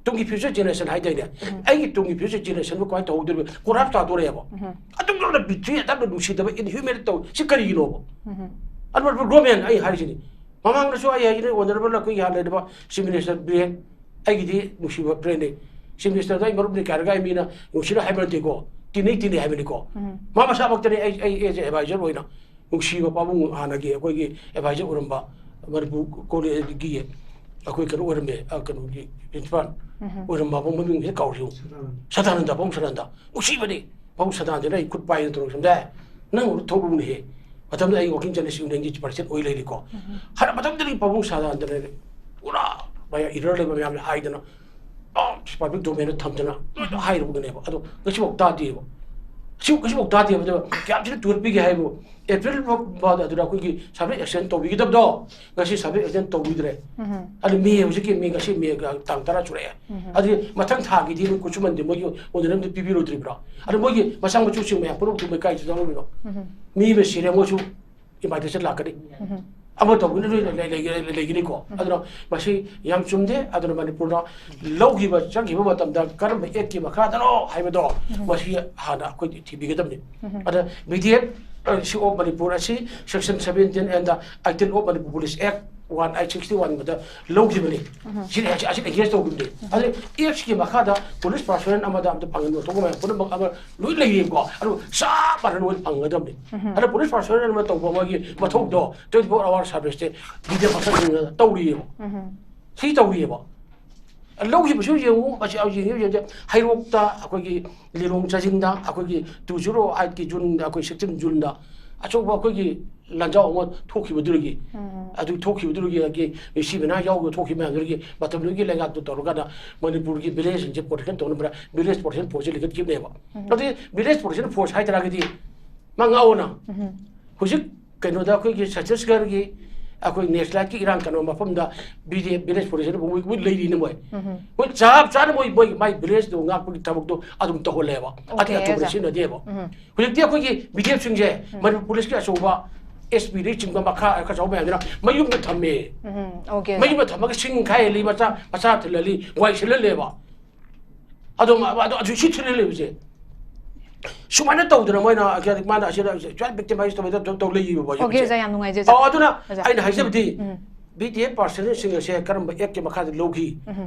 ꯇꯨꯡꯒꯤ ꯐ꯭ꯌꯨꯆꯔ ꯖꯦꯅꯦꯔꯦꯁꯟ ꯍꯥꯏꯗꯣꯏꯅꯦ꯫ ꯎꯝ꯫ ꯑꯩꯒꯤ ꯇꯨꯡꯒꯤ ꯐ꯭ꯌꯨꯆꯔ ꯖꯦꯅꯦꯔꯦꯁꯟꯕꯨ ꯀꯃꯥꯏꯅ ꯇꯧꯍꯧꯗꯣꯔꯤꯕ? ꯀꯣꯔꯞ ꯇꯥꯗꯣꯔꯦꯕ꯫ ꯎꯝ꯫ ꯑꯗꯨꯛ ꯌꯧꯅ ꯕꯤꯇ꯭ꯔꯤ, ꯑꯗꯨꯛ ꯌꯧꯅ ꯅꯨꯡꯁꯤꯗꯕ, ꯏꯟꯍ꯭ꯌꯨꯃꯦꯟ ꯇꯧ, ꯁꯤ ꯀꯔꯤꯒꯤꯅꯣꯕ? ꯎꯝ꯫ ꯑꯗꯨ ꯒꯣꯔꯃꯦꯟ ꯑꯩ ꯍꯥꯏꯔꯤꯁꯤꯅꯤ꯫ ꯃꯃꯥꯡꯗꯁꯨ ꯑꯩ ꯍꯥꯏꯁꯤꯅꯤ, ꯑꯣꯅꯔꯦꯕꯜ ꯑꯩꯈꯣꯏꯒꯤ ꯍꯥꯟꯅ ꯂꯩꯔꯤꯕ ꯆꯤꯐ ꯃꯤꯅꯤꯁꯇꯔ ꯕꯤꯔꯦꯟ, ꯑꯩꯒꯤꯗꯤ ꯅꯨꯡꯁꯤꯕ ꯐ꯭ꯔꯦꯟꯅꯤ꯫ ꯆꯤꯐ ꯃꯤꯅꯤꯁꯇꯔꯗ ꯑꯩ ꯃꯔꯨꯞꯅꯤ ꯀꯥꯏꯔꯒ ꯑꯩ ꯃꯤꯅ ꯅꯨꯡꯁꯤꯅ ꯍꯥꯏꯕ ꯅꯠꯇꯦꯀꯣ, ꯇꯤꯟꯅꯩ ꯇꯤꯟꯅꯩ ꯍꯥꯏꯕꯅꯤꯀꯣ꯫ ꯎꯝ꯫ ꯃꯥ ꯃꯁꯥꯃꯛꯇꯅꯤ ꯑꯩ, ꯑꯩ ꯑꯦꯖ ꯑꯦ ꯑꯦꯗꯚꯥꯏꯖꯔ ꯑꯣꯏꯅ ꯅꯨꯡꯁꯤꯕ ꯄꯥꯕꯨꯡ, ꯍꯥꯟꯅꯒꯤ ꯑꯩꯈꯣꯏꯒꯤ ꯑꯦꯗꯚꯥꯏꯖꯔ ꯑꯣꯏꯔꯝꯕ ꯃꯅꯤꯄꯨꯔ ꯀꯣꯂꯦꯖꯀꯤ ꯑꯩꯈꯣꯏ ꯀꯩꯅꯣ ꯑꯣꯏꯔꯝꯃꯦ, ꯑ, ꯀꯩꯅꯣꯒꯤ ꯄ꯭ꯔꯤꯟꯁꯤꯄꯥꯜ ꯎꯝ꯫ ꯑꯣꯏꯔꯝꯕ ꯄꯥꯕꯨꯡ, ꯃꯃꯤꯡ ꯍꯦꯛ ꯀꯥꯎꯔꯤꯕ꯫ ꯁꯗꯥꯅꯟꯗ꯫ ꯁꯗꯥꯅꯟꯗ, ꯄꯥꯕꯨꯡ ꯁꯗꯥꯅꯟꯗ ꯅꯨꯡꯁꯤꯕꯅꯤ꯫ ꯄꯥꯕꯨꯡ ꯁꯗꯥꯅꯟꯗꯅ ꯑꯩ ꯈꯨꯠ ꯄꯥꯏꯗꯅ ꯇꯧꯔꯒ, "ꯁꯝꯗꯥꯏ, ꯅꯪ ꯊꯣꯛꯂꯛꯎꯅꯦꯍꯦ"꯫ ꯃꯇꯝꯗꯨꯗ ꯑꯩ ꯋꯥꯀꯤꯡ ꯖꯔꯅꯦꯂꯤꯁ ꯌꯨꯅꯤꯌꯟꯒꯤ ꯄ꯭ꯔꯁꯤꯗꯦꯟꯠ ꯑꯣꯏ ꯂꯩꯔꯤꯀꯣ꯫ ꯎꯝ꯫ ꯍꯥꯏꯔ ꯃꯇꯝꯗꯨꯗꯒꯤ ꯄꯥꯕꯨꯡ ꯁꯗꯥꯅꯟꯗꯅ ꯄꯨꯔꯥ ꯃꯌꯥꯝ ꯏꯔꯔ ꯂꯩꯕ ꯃꯌꯥꯝꯁꯦ ꯍꯥꯏꯗꯅ ꯄꯕ꯭ꯂꯤꯛ ꯗꯣꯃꯦꯟꯗ ꯊꯝꯗꯅ ꯂꯣꯏꯅ ꯍꯥꯏꯔꯨꯕꯗꯨꯅꯦꯕ꯫ ꯑꯗꯣ ꯉꯁꯤꯐꯥꯎ ꯇꯥꯗꯦꯕ꯫ ꯉꯁꯤ ꯉꯁꯤꯐꯥꯎ ꯇꯥꯗꯦꯕ꯫ ꯑꯗꯨꯒ ꯀꯌꯥꯝ ꯊꯤꯅ ꯇꯨꯍꯠꯄꯤꯒꯦ ꯍꯥꯏꯕꯨ, ꯑꯦꯄ꯭ꯔꯤꯜ ꯐꯥꯎꯗ ꯑꯗꯨꯗ ꯑꯩꯈꯣꯏꯒꯤ ꯁꯥꯔꯚꯤꯁ ꯑꯦꯛꯁꯇꯦꯟ ꯇꯧꯕꯤꯒꯗꯕꯗꯣ ꯉꯁꯤ ꯁꯥꯔꯚꯤꯁ ꯑꯦꯛꯁꯇꯦꯟ ꯇꯧꯕꯤꯗ꯭ꯔꯦ꯫ ꯑꯗꯨ ꯃꯦ ꯍꯧꯖꯤꯛꯀꯤ ꯃꯦ, ꯉꯁꯤ ꯃꯦ ꯇꯥꯡ ꯇꯔꯥ ꯁꯨꯔꯛꯑꯦ꯫ ꯑꯗꯨꯗꯤ ꯃꯊꯪ ꯊꯥꯒꯤꯗꯤ ꯃꯣꯏ ꯈꯨꯠꯁꯨꯃꯟꯗꯤ ꯃꯣꯏꯒꯤ ꯑꯣꯅꯔꯦꯟꯗ ꯄꯤꯕꯤꯔꯣꯏꯗ꯭ꯔꯤꯕ꯭ꯔꯣ? ꯑꯗꯨ ꯃꯣꯏꯒꯤ ꯃꯆꯥ ꯃꯁꯨꯁꯤꯡ ꯃꯌꯥꯝ ꯄꯨꯝꯅꯃꯛꯇꯨ ꯃꯣꯏ ꯀꯥꯏ ꯆꯠꯇꯧꯔꯤꯕꯅꯣ? ꯃꯤ ꯑꯃ ꯁꯤꯔꯦ, ꯃꯣꯏꯁꯨ ꯏꯟꯚꯥꯏꯇꯦꯁꯟ ꯂꯥꯛꯀꯅꯤ꯫ ꯑꯃ ꯇꯧꯕꯅ ꯂꯣꯏ ꯂꯩ-, ꯂꯩ-, ꯂꯩ-, ꯂꯩꯒꯅꯤꯀꯣ꯫ ꯑꯗꯨꯅ ꯃꯁꯤ ꯌꯥꯝ ꯆꯨꯝꯗꯦ꯫ ꯑꯗꯨꯅ ꯃꯅꯤꯄꯨꯔꯗ ꯂꯧꯈꯤꯕ, ꯆꯪꯈꯤꯕ ꯃꯇꯝꯗ ꯀꯔꯝꯕ ꯑꯦꯛꯀꯤ ꯃꯈꯥꯗꯅꯣ ꯍꯥꯏꯕꯗꯣ ꯃꯁꯤ ꯍꯥꯟꯅ ꯑꯩꯈꯣꯏ ꯊꯤꯕꯤꯒꯗꯕꯅꯤ꯫ ꯑꯗ B D F C of Manipur ꯑꯁꯤ section seventeen and the eighteen of Manipur Police Act one eight sixty one ꯗ ꯂꯧꯈꯤꯕꯅꯤ꯫ ꯁꯤꯅ ꯑꯁꯤ, ꯑꯁꯤ ꯑꯦꯒꯦꯟꯁ ꯇꯧꯈꯤꯕꯅꯤ꯫ ꯑꯗꯨ ꯑꯦꯛꯁꯀꯤ ꯃꯈꯥꯗ ꯄꯨꯂꯤꯁ ꯄꯥꯔꯁꯣꯅꯦꯜ ꯑꯃꯗ ꯑꯝꯇ ꯄꯥꯡꯒꯜ ꯑꯣꯟꯊꯣꯛꯄ ꯃꯌꯥꯝ ꯄꯨꯝꯅꯃꯛ ꯑꯃ ꯂꯣꯏ ꯂꯩꯌꯦꯕꯀꯣ꯫ ꯑꯗꯨ ꯆꯞ ꯃꯥꯟꯅꯅ ꯃꯣꯏ ꯐꯪꯒꯗꯕꯅꯤ꯫ ꯑꯗ ꯄꯨꯂꯤꯁ ꯄꯥꯔꯁꯣꯅꯦꯜ ꯑꯃ ꯇꯧꯕ ꯃꯣꯏꯒꯤ ꯃꯊꯧꯗꯣ twenty four hour service ꯁꯦ ꯕꯤ ꯗꯤ ꯑꯦꯐ ꯄꯥꯔꯁꯣꯅꯦꯜ ꯇꯧꯔꯤꯑꯕ꯫ ꯁꯤ ꯇꯧꯔꯤꯑꯕ꯫ ꯂꯧꯈꯤꯕꯁꯨ ꯌꯦꯡꯉꯨ, ꯃꯁꯤ ꯌꯦꯡꯉꯨ, ꯌꯦꯡꯉꯨ, ꯍꯩꯔꯣꯛꯇ ꯑꯩꯈꯣꯏꯒꯤ ꯂꯤꯂꯣꯡ ꯆꯥꯖꯤꯡꯗ ꯑꯩꯈꯣꯏꯒꯤ two zero eight ꯀꯤ ꯖꯨꯟꯗ, ꯑꯩꯈꯣꯏ sixteen ꯖꯨꯟꯗ ꯑꯆꯧꯕ ꯑꯩꯈꯣꯏꯒꯤ ꯂꯥꯟꯖꯥꯎ ꯑꯃ ꯊꯣꯛꯈꯤꯕꯗꯨꯗꯒꯤ, ꯑꯗꯨ ꯊꯣꯛꯈꯤꯕꯗꯨꯗꯒꯤ, ꯑꯩꯒꯤ ꯁꯤ ꯃꯅꯥ ꯌꯥꯎꯕ ꯊꯣꯛꯈꯤꯕ ꯃꯌꯥꯝꯗꯨꯗꯒꯤ ꯃꯇꯝꯗꯨꯒꯤ ꯂꯩꯉꯥꯛꯇꯨ ꯇꯧꯔꯀꯥꯟꯗ ꯃꯅꯤꯄꯨꯔꯒꯤ ꯚꯤꯂꯦꯖꯁꯤꯡꯁꯦ ꯄ꯭ꯔꯣꯇꯦꯛꯁꯟ ꯇꯧꯅꯕ ꯚꯤꯂꯦꯖ ꯄ꯭ꯔꯣꯇꯦꯛꯁꯟ ꯐꯣꯔꯁꯁꯦ ꯂꯤꯡꯈꯠꯈꯤꯕꯅꯦꯕ꯫ ꯑꯗꯨꯗꯤ ꯚꯤꯂꯦꯖ ꯄ꯭ꯔꯣꯇꯦꯛꯁꯟ ꯐꯣꯔꯁ ꯍꯥꯏꯇꯥꯔꯒꯗꯤ ꯃꯥ ꯉꯥꯛꯑꯣꯅ꯫ ꯍꯧꯖꯤꯛ ꯀꯩꯅꯣꯗ ꯑꯩꯈꯣꯏꯒꯤ ꯁꯠꯇꯤꯁꯒꯔꯒꯤ ꯑꯩꯈꯣꯏ ꯅꯦꯁꯂꯥꯏꯠꯀꯤ ꯏꯔꯥꯡ ꯀꯩꯅꯣ ꯃꯐꯝꯗ B D F village protection ꯃꯣꯏ, ꯃꯣꯏ ꯂꯩꯔꯤꯅꯦ ꯃꯣꯏ꯫ ꯃꯣꯏ ꯆꯞ ꯆꯥꯅ ꯃꯣꯏ, ꯃꯣꯏ, ꯃꯥꯏ ꯚꯤꯂꯦꯖꯇꯣ ꯉꯥꯛꯄꯒꯤ ꯊꯕꯛꯇꯣ ꯑꯗꯨꯝ ꯇꯧꯍꯜꯂꯦꯕ꯫ ꯑꯇꯩ ꯑꯣꯀꯦ, ꯑꯇꯣꯞꯄꯗ ꯑꯣꯖꯥ꯫ ꯁꯤꯖꯤꯟꯅꯗꯦꯕ꯫ ꯍꯧꯖꯤꯛꯇꯤ ꯑꯩꯈꯣꯏꯒꯤ ꯕꯤ ꯗꯤ ꯑꯦꯐꯁꯤꯡꯁꯦ ꯃꯅꯤꯄꯨꯔ ꯄꯨꯂꯤꯁꯀꯤ ꯑꯆꯧꯕ ꯑꯦꯁ ꯄꯤꯗꯒꯤ ꯆꯤꯡꯕ ꯃꯈꯥ ꯈꯔ ꯆꯥꯎꯕ ꯃꯌꯥꯝꯗꯨꯅ ꯃꯌꯨꯝꯗ ꯊꯝꯃꯦ꯫ ꯎꯝ, ꯑꯣꯀꯦ, ꯑꯣꯖꯥ꯫ ꯃꯌꯨꯝꯗ ꯊꯝꯃꯒ ꯁꯤꯡ ꯈꯥꯏꯍꯜꯂꯤ, ꯃꯆꯥ, ꯃꯆꯥ ꯊꯤꯜꯍꯜꯂꯤ, ꯋꯥꯏ ꯁꯤꯜꯍꯜꯂꯦꯕ꯫ ꯑꯗꯣ ꯃ-, ꯑꯗꯣ ꯑꯗꯨ ꯁꯤ ꯊꯤꯜꯍꯜꯂꯦꯕꯁꯦ꯫ ꯁꯨꯃꯥꯏꯅ ꯇꯧꯗꯅ ꯃꯣꯏꯅ ꯀꯔꯤ, ꯃꯥꯅ ꯑꯁꯤꯗ ꯆꯥꯏꯜ ꯚꯤꯛꯇꯤꯃꯥꯏꯁ ꯇꯧꯕ ꯇꯧ, ꯇꯧ ꯂꯩꯌꯦꯕ ꯑꯣꯀꯦ, ꯍꯧꯖꯤꯛꯁꯦ꯫ ꯑꯣꯖꯥ, ꯌꯥꯝ ꯅꯨꯡꯉꯥꯏꯖꯩ, ꯑꯣꯖꯥ꯫ ꯑꯣ, ꯑꯗꯨꯅ ꯑꯣꯖꯥ꯫ ꯑꯩꯅ ꯍꯥꯏꯖꯕꯗꯤ ꯎꯝ꯫ ꯕꯤ ꯗꯤ ꯑꯦꯐ ꯄꯥꯔꯁꯅꯦꯜꯁꯤꯡ ꯑꯁꯦ ꯀꯔꯝꯕ ꯑꯦꯛꯀꯤ ꯃꯈꯥꯗ ꯂꯧꯈꯤ?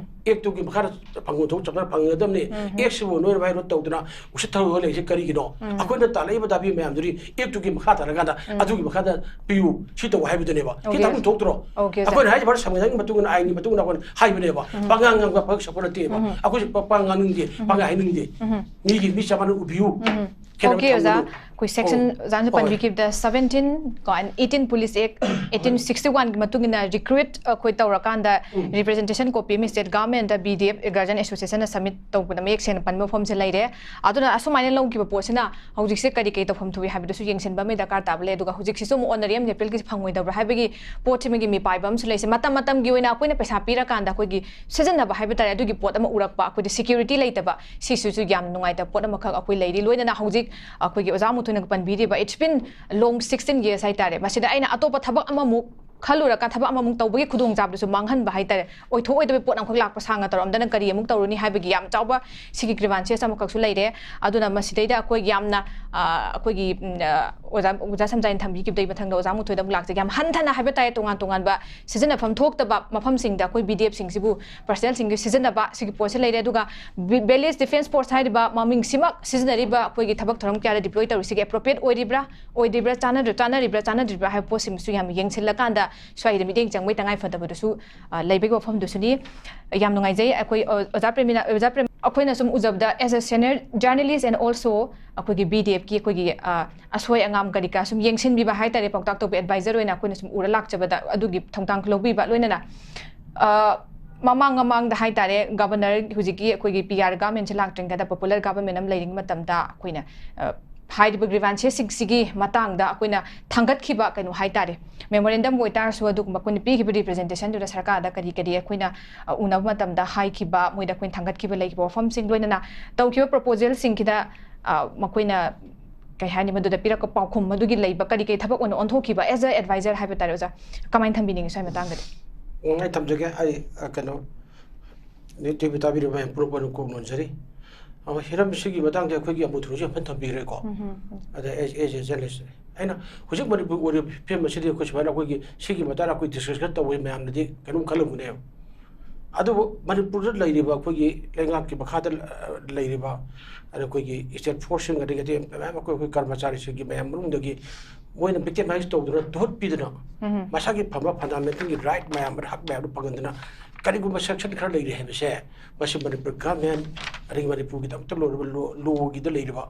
ꯑꯦꯛꯇꯨꯒꯤ ꯃꯈꯥꯗ ꯐꯪꯐꯝ ꯊꯣꯛꯄ ꯆꯞ ꯆꯥꯅ ꯐꯪꯒꯗꯕꯅꯤ꯫ ꯑꯦꯛꯁꯤꯕꯨ ꯅꯣꯏꯅ ꯚꯥꯏꯔꯣꯠ ꯇꯧꯗꯅ ꯎꯁꯤꯠ ꯊꯧꯑꯣꯏꯗ ꯂꯩꯔꯤꯁꯦ ꯀꯔꯤꯒꯤꯅꯣ? ꯑꯩꯈꯣꯏꯅ ꯇꯥꯜꯂꯛꯏꯕ ꯗꯥꯕꯤ ꯃꯌꯥꯝꯗꯨꯗꯤ ꯑꯦꯛꯇꯨꯒꯤ ꯃꯈꯥ ꯇꯥꯔꯀꯥꯟꯗ ꯑꯗꯨꯒꯤ ꯃꯈꯥꯗ ꯄꯤꯌꯨ, ꯁꯤ ꯇꯧ ꯍꯥꯏꯕꯗꯨꯅꯦꯕ꯫ ꯁꯤ ꯑꯣꯀꯦ, ꯇꯥꯛꯐꯝ ꯑꯣꯖꯥ꯫ ꯊꯣꯛꯇ꯭ꯔꯣ? ꯑꯣꯀꯦ, ꯑꯣꯖꯥ꯫ ꯑꯩꯈꯣꯏꯅ ꯍꯥꯏꯔꯤꯕ ꯁꯪꯕꯤꯙꯥꯟꯒꯤ ꯃꯇꯨꯡ ꯏꯟꯅ, ꯑꯥꯏꯟꯒꯤ ꯃꯇꯨꯡ ꯏꯟꯅ ꯑꯩꯈꯣꯏꯅ ꯍꯥꯏꯕꯅꯦꯕ꯫ ꯄꯉꯥꯡ ꯉꯥꯡꯕ ꯐꯔꯛ ꯁꯛꯄ ꯅꯠꯇꯦꯕ꯫ ꯑꯩꯈꯣꯏꯁꯨ ꯄ-, ꯄꯉꯥꯡ ꯉꯥꯡꯅꯤꯡꯗꯦ, ꯄꯉꯥꯡ ꯍꯥꯏꯅꯤꯡꯗꯦ꯫ ꯃꯤꯒꯤ ꯃꯤ ꯆꯞ ꯃꯥꯟꯅ ꯎꯕꯤꯌꯨ꯫ ꯈꯦꯠꯅꯕ ꯑꯣꯀꯦ, ꯑꯣꯖꯥ꯫ ꯊꯝꯒꯅꯨ꯫ ꯑꯩꯈꯣꯏ ꯁꯦꯛꯁꯟ ꯑꯣ, ꯑꯣꯖꯥꯅ ꯍꯣꯏ꯫ ꯄꯟꯕꯤꯈꯤꯕꯗ seventeen ꯀꯣ, and eighteen Police Act eighteen sixty one ꯒꯤ ꯃꯇꯨꯡ ꯏꯟꯅ recruit ꯑꯩꯈꯣꯏ ꯇꯧꯔꯀꯥꯟꯗ ꯎꯝ꯫ Representation copy ꯑꯃ state government ꯗ B D F Guardian Association ꯅ submit ꯇꯧꯕꯗ ꯃꯌꯦꯛ ꯁꯦꯡꯅ ꯄꯟꯕ ꯃꯐꯝꯁꯦ ꯂꯩꯔꯦ꯫ ꯑꯗꯨꯅ ꯑꯁꯨꯃꯥꯏꯅ ꯂꯧꯈꯤꯕ ꯄꯣꯠꯁꯤꯅ ꯍꯧꯖꯤꯛꯁꯦ ꯀꯔꯤ ꯀꯔꯤ ꯇꯧꯐꯝ ꯊꯣꯛꯏ ꯍꯥꯏꯕꯗꯨꯁꯨ ꯌꯦꯡꯁꯤꯟꯕ ꯑꯃ ꯗꯔꯀꯥꯔ ꯇꯥꯕ ꯂꯩ꯫ ꯑꯗꯨꯒ ꯍꯧꯖꯤꯛꯁꯤꯁꯨ ꯑꯃꯨꯛ honorarium ꯂꯦꯞꯄꯦꯜꯒꯤꯁꯤ ꯐꯪꯉꯣꯏꯗꯕ꯭ꯔꯥ ꯍꯥꯏꯕꯒꯤ ꯄꯣꯠꯁꯤꯃꯒꯤ ꯃꯤꯄꯥꯏꯕ ꯑꯃꯁꯨ ꯂꯩꯁꯦ꯫ ꯃꯇꯝ ꯃꯇꯝꯒꯤ ꯑꯣꯏꯅ ꯑꯩꯈꯣꯏꯅ ꯄꯩꯁꯥ ꯄꯤꯔꯀꯥꯟꯗ ꯑꯩꯈꯣꯏꯒꯤ ꯁꯤꯖꯤꯟꯅꯕ ꯍꯥꯏꯕ ꯇꯥꯔꯦ, ꯑꯗꯨꯒꯤ ꯄꯣꯠ ꯑꯃ ꯎꯔꯛꯄ, ꯑꯩꯈꯣꯏꯗ security ꯂꯩꯇꯕ, ꯁꯤꯁꯤꯁꯨ ꯌꯥꯝ ꯅꯨꯡꯉꯥꯏꯇꯕ ꯄꯣꯠ ꯑꯃꯈꯛ ꯑꯩꯈꯣꯏ ꯂꯩꯔꯤ꯫ ꯂꯣꯏꯅꯅ ꯍꯧꯖꯤꯛ ꯑꯩꯈꯣꯏꯒꯤ ꯑꯣꯖꯥ ꯃꯨꯊꯣꯏꯅ ꯄꯟꯕꯤꯔꯤꯕ, it's been long sixteen years ꯍꯥꯏꯇꯥꯔꯦ, ꯃꯁꯤꯗ ꯑꯩꯅ ꯑꯇꯣꯞꯄ ꯊꯕꯛ ꯑꯃꯃꯨꯛ ꯈꯜꯂꯨꯔꯒ ꯊꯕꯛ ꯑꯃꯃꯨꯛ ꯇꯧꯕꯒꯤ ꯈꯨꯗꯣꯡꯆꯥꯕꯗꯨꯁꯨ ꯃꯥꯡꯍꯟꯕ ꯍꯥꯏꯇꯥꯔꯦ꯫ ꯑꯣꯏꯊꯣꯛꯑꯣꯏꯗꯕ ꯄꯣꯠ ꯑꯃꯈꯛ ꯂꯥꯛꯄ ꯁꯥꯡꯅ ꯇꯧꯔꯝꯗꯅ ꯀꯔꯤ ꯑꯃꯨꯛ ꯇꯧꯔꯨꯅꯤ ꯍꯥꯏꯕꯒꯤ ꯌꯥꯝ ꯆꯥꯎꯕ ꯁꯤꯒꯤ grievances ꯑꯃꯈꯛꯁꯨ ꯂꯩꯔꯦ꯫ ꯑꯗꯨꯅ ꯃꯁꯤꯗꯩꯗ ꯑꯩꯈꯣꯏ ꯌꯥꯝꯅ, ꯑ, ꯑꯩꯈꯣꯏꯒꯤ, ꯎꯝ, ꯑ, ꯑꯣꯖꯥ, ꯑꯣꯖꯥ ꯁꯝꯖꯥꯏꯅ ꯊꯝꯕꯤꯈꯤꯕꯗꯒꯤ ꯃꯊꯪꯗ ꯑꯣꯖꯥ ꯃꯨꯊꯣꯏꯗ ꯑꯃꯨꯛ ꯂꯥꯛꯆꯒꯦ꯫ ꯌꯥꯝ ꯍꯟꯊꯅ ꯍꯥꯏꯕ ꯇꯥꯔꯦ, ꯇꯣꯉꯥꯟ ꯇꯣꯉꯥꯟꯕ ꯁꯤꯖꯤꯟꯅꯐꯝ ꯊꯣꯛꯇꯕ ꯃꯐꯝꯁꯤꯡꯗ ꯑꯩꯈꯣꯏ B D F ꯁꯤꯡꯁꯤꯕꯨ personnel ꯁꯤꯡꯒꯤ ꯁꯤꯖꯤꯟꯅꯕ ꯁꯤꯒꯤ ꯄꯣꯠꯁꯦ ꯂꯩꯔꯦ꯫ ꯑꯗꯨꯒ Village Defence Force ꯍꯥꯏꯔꯤꯕ ꯃꯃꯤꯡꯁꯤꯃꯛ ꯁꯤꯖꯤꯟꯅꯔꯤꯕ ꯑꯩꯈꯣꯏꯒꯤ ꯊꯕꯛ ꯊꯧꯔꯝ ꯀꯌꯥꯗ deploy ꯇꯧꯔꯤꯁꯤꯒꯤ appropriate ꯑꯣꯏꯔꯤꯕ꯭ꯔꯥ, ꯑꯣꯏꯗ꯭ꯔꯤꯕ꯭ꯔꯥ, ꯆꯥꯟꯅꯗ꯭ꯔ-, ꯆꯥꯟꯅꯔꯤꯕ꯭ꯔꯥ, ꯆꯥꯟꯅꯗ꯭ꯔꯤꯕ꯭ꯔꯥ ꯍꯥꯏꯕ ꯄꯣꯠꯁꯤꯃꯁꯨ ꯌꯥꯝ ꯌꯦꯡꯁꯤꯜꯂꯀꯥꯟꯗ ꯁ꯭ꯋꯥꯏꯗ ꯃꯤꯠꯌꯦꯡ ꯆꯪꯕꯒꯤ ꯇꯉꯥꯏ ꯐꯗꯕꯗꯨꯁꯨ, ꯑ, ꯂꯩꯕꯒꯤ ꯋꯥꯐꯝꯗꯨꯁꯨꯅꯤ꯫ ꯌꯥꯝ ꯅꯨꯡꯉꯥꯏꯖꯩ꯫ ꯑꯩꯈꯣꯏ, ꯑ, ꯑꯣꯖꯥ ꯄ꯭ꯔꯦꯃꯤꯅꯥ, ꯑꯣꯖꯥ ꯄ꯭ꯔꯦꯝ-, ꯑꯩꯈꯣꯏꯅ ꯁꯨꯝ ꯎꯖꯕꯗ, as a senior journalist and also ꯑꯩꯈꯣꯏꯒꯤ B D F ꯀꯤ ꯑꯩꯈꯣꯏꯒꯤ, ꯑ, ꯑꯁꯣꯏ ꯑꯉꯥꯝ ꯀꯔꯤ ꯀꯔꯥ ꯁꯨꯝ ꯌꯦꯡꯁꯤꯟꯕꯤꯕ ꯍꯥꯏꯇꯥꯔꯦ, ꯄꯥꯎꯇꯥꯛ ꯇꯧꯕ advisor ꯑꯣꯏꯅ ꯑꯩꯈꯣꯏꯅ ꯁꯨꯝ ꯎꯔ ꯂꯥꯛꯆꯕꯗ ꯑꯗꯨꯒꯤ ꯊꯧꯗꯥꯡ ꯂꯧꯕꯤꯕ ꯂꯣꯏꯅꯅ, ꯑ, ꯃꯃꯥꯡ ꯃꯃꯥꯡꯗ ꯍꯥꯏꯇꯥꯔꯦ, governor ꯍꯧꯖꯤꯛꯀꯤ ꯑꯩꯈꯣꯏꯒꯤ P R government ꯁꯦ ꯂꯥꯛꯇ꯭ꯔꯤꯉꯩꯗ popular government ꯑꯃ ꯂꯩꯔꯤꯉꯩ ꯃꯇꯝꯗ ꯑꯩꯈꯣꯏꯅ, ꯑ, ꯍꯥꯏꯔꯤꯕ grievances ꯁꯤꯡꯁꯤꯒꯤ ꯃꯇꯥꯡꯗ ꯑꯩꯈꯣꯏꯅ ꯊꯥꯡꯒꯠꯈꯤꯕ ꯀꯩꯅꯣ ꯍꯥꯏꯇꯥꯔꯦ, memorandum ꯑꯣꯏꯇꯥꯔꯁꯨ ꯑꯗꯨꯒꯨꯝꯕ ꯑꯩꯈꯣꯏꯅ ꯄꯤꯈꯤꯕ representation ꯗꯨꯗ ꯁꯔꯀꯥꯔꯗ ꯀꯔꯤ ꯀꯔꯤ ꯑꯩꯈꯣꯏꯅ, ꯑ, ꯎꯅꯕ ꯃꯇꯝꯗ ꯍꯥꯏꯈꯤꯕ, ꯃꯣꯏꯗ ꯑꯩꯈꯣꯏꯅ ꯊꯥꯡꯒꯠꯈꯤꯕ ꯂꯩꯈꯤꯕ ꯋꯥꯐꯝꯁꯤꯡ, ꯂꯣꯏꯅꯅ ꯇꯧꯈꯤꯕ proposal ꯁꯤꯡꯁꯤꯗ, ꯑ, ꯃꯈꯣꯏꯅ ꯀꯩ ꯍꯥꯏꯅꯤ, ꯃꯗꯨꯗ ꯄꯤꯔꯛꯄ ꯄꯥꯎꯈꯨꯝ ꯃꯗꯨꯒꯤ ꯂꯩꯕ ꯀꯔꯤ ꯀꯔꯤ ꯊꯕꯛ ꯑꯣꯏꯅ ꯑꯣꯟꯊꯣꯛꯈꯤꯕ as a advisor ꯍꯥꯏꯕ ꯇꯥꯔꯦ, ꯑꯣꯖꯥ, ꯀꯃꯥꯏꯅ ꯊꯝꯕꯤꯅꯤꯡꯉꯤ ꯁ꯭ꯋꯥꯏ ꯃꯇꯥꯡꯗꯗꯤ? ꯎꯝ, ꯑꯩ ꯊꯝꯖꯒꯦ꯫ ꯑꯩ, ꯑ, ꯀꯩꯅꯣ, ꯅ꯭ꯌꯨꯁ ꯇꯤ ꯚꯤ ꯇꯥꯕꯤꯔꯤꯕ ꯃꯌꯥꯝ ꯄꯨꯝꯅꯃꯛꯄꯨ ꯀꯣꯛ ꯅꯣꯟꯖꯔꯤ꯫ ꯑ, ꯍꯤꯔꯝ ꯑꯁꯤꯒꯤ ꯃꯇꯥꯡꯗ ꯑꯩꯈꯣꯏꯒꯤ ꯑꯃꯨꯊꯣꯏꯁꯨ ꯌꯥꯝ ꯐꯖꯅ ꯊꯝꯕꯤꯈ꯭ꯔꯦꯀꯣ꯫ ꯎꯝ, ꯎꯝ, ꯎꯝ꯫ ꯑꯗ as, as a journalist, ꯑꯩꯅ ꯍꯧꯖꯤꯛ ꯃꯅꯤꯄꯨꯔ ꯑꯣꯏꯔꯤꯕ ꯐꯤꯕꯝ ꯑꯁꯤꯗꯤ ꯑꯩꯈꯣꯏ ꯁꯨꯃꯥꯏꯅ ꯑꯩꯈꯣꯏꯒꯤ ꯁꯤꯒꯤ ꯃꯇꯥꯡꯗ ꯑꯩꯈꯣꯏ discussion ꯇꯧꯕꯁꯤ ꯃꯌꯥꯝꯅꯗꯤ ꯀꯩꯅꯣꯝ ꯈꯜꯂꯝꯒꯅꯦꯕ꯫ ꯑꯗꯨꯕꯨ ꯃꯅꯤꯄꯨꯔꯗ ꯂꯩꯔꯤꯕ ꯑꯩꯈꯣꯏꯒꯤ ꯂꯩꯉꯥꯛꯀꯤ ꯃꯈꯥꯗ, ꯑ, ꯂꯩꯔꯤꯕ, ꯑꯗ ꯑꯩꯈꯣꯏꯒꯤ state force ꯁꯤꯡ, ꯑꯗꯒꯤ ꯑꯇꯩ ꯃꯌꯥꯝ ꯑꯩꯈꯣꯏ, ꯑꯩꯈꯣꯏ ꯀꯔꯃꯆꯥꯔꯤꯁꯤꯡꯒꯤ ꯃꯌꯥꯝ ꯃꯅꯨꯡꯗꯒꯤ ꯃꯣꯏꯅ victimize ꯇꯧꯗꯨꯅ, ꯇꯨꯍꯠꯄꯤꯗꯨꯅ, ꯎꯝ꯫ ꯃꯁꯥꯒꯤ ꯐꯪꯕ fundamental ꯒꯤ right ꯃꯌꯥꯝ, ꯍꯛ ꯃꯌꯥꯝꯗꯨ ꯐꯪꯍꯟꯗꯨꯅ, ꯀꯔꯤꯒꯨꯝꯕ section ꯈꯔ ꯂꯩꯔꯤ ꯍꯥꯏꯕꯁꯦ, ꯃꯁꯤ ꯃꯅꯤꯄꯨꯔ government, ꯑꯗꯒꯤ ꯃꯅꯤꯄꯨꯔꯒꯤꯗꯃꯛꯇ ꯂꯣꯏꯔꯕ law, law ꯒꯤꯗ ꯂꯩꯔꯤꯕ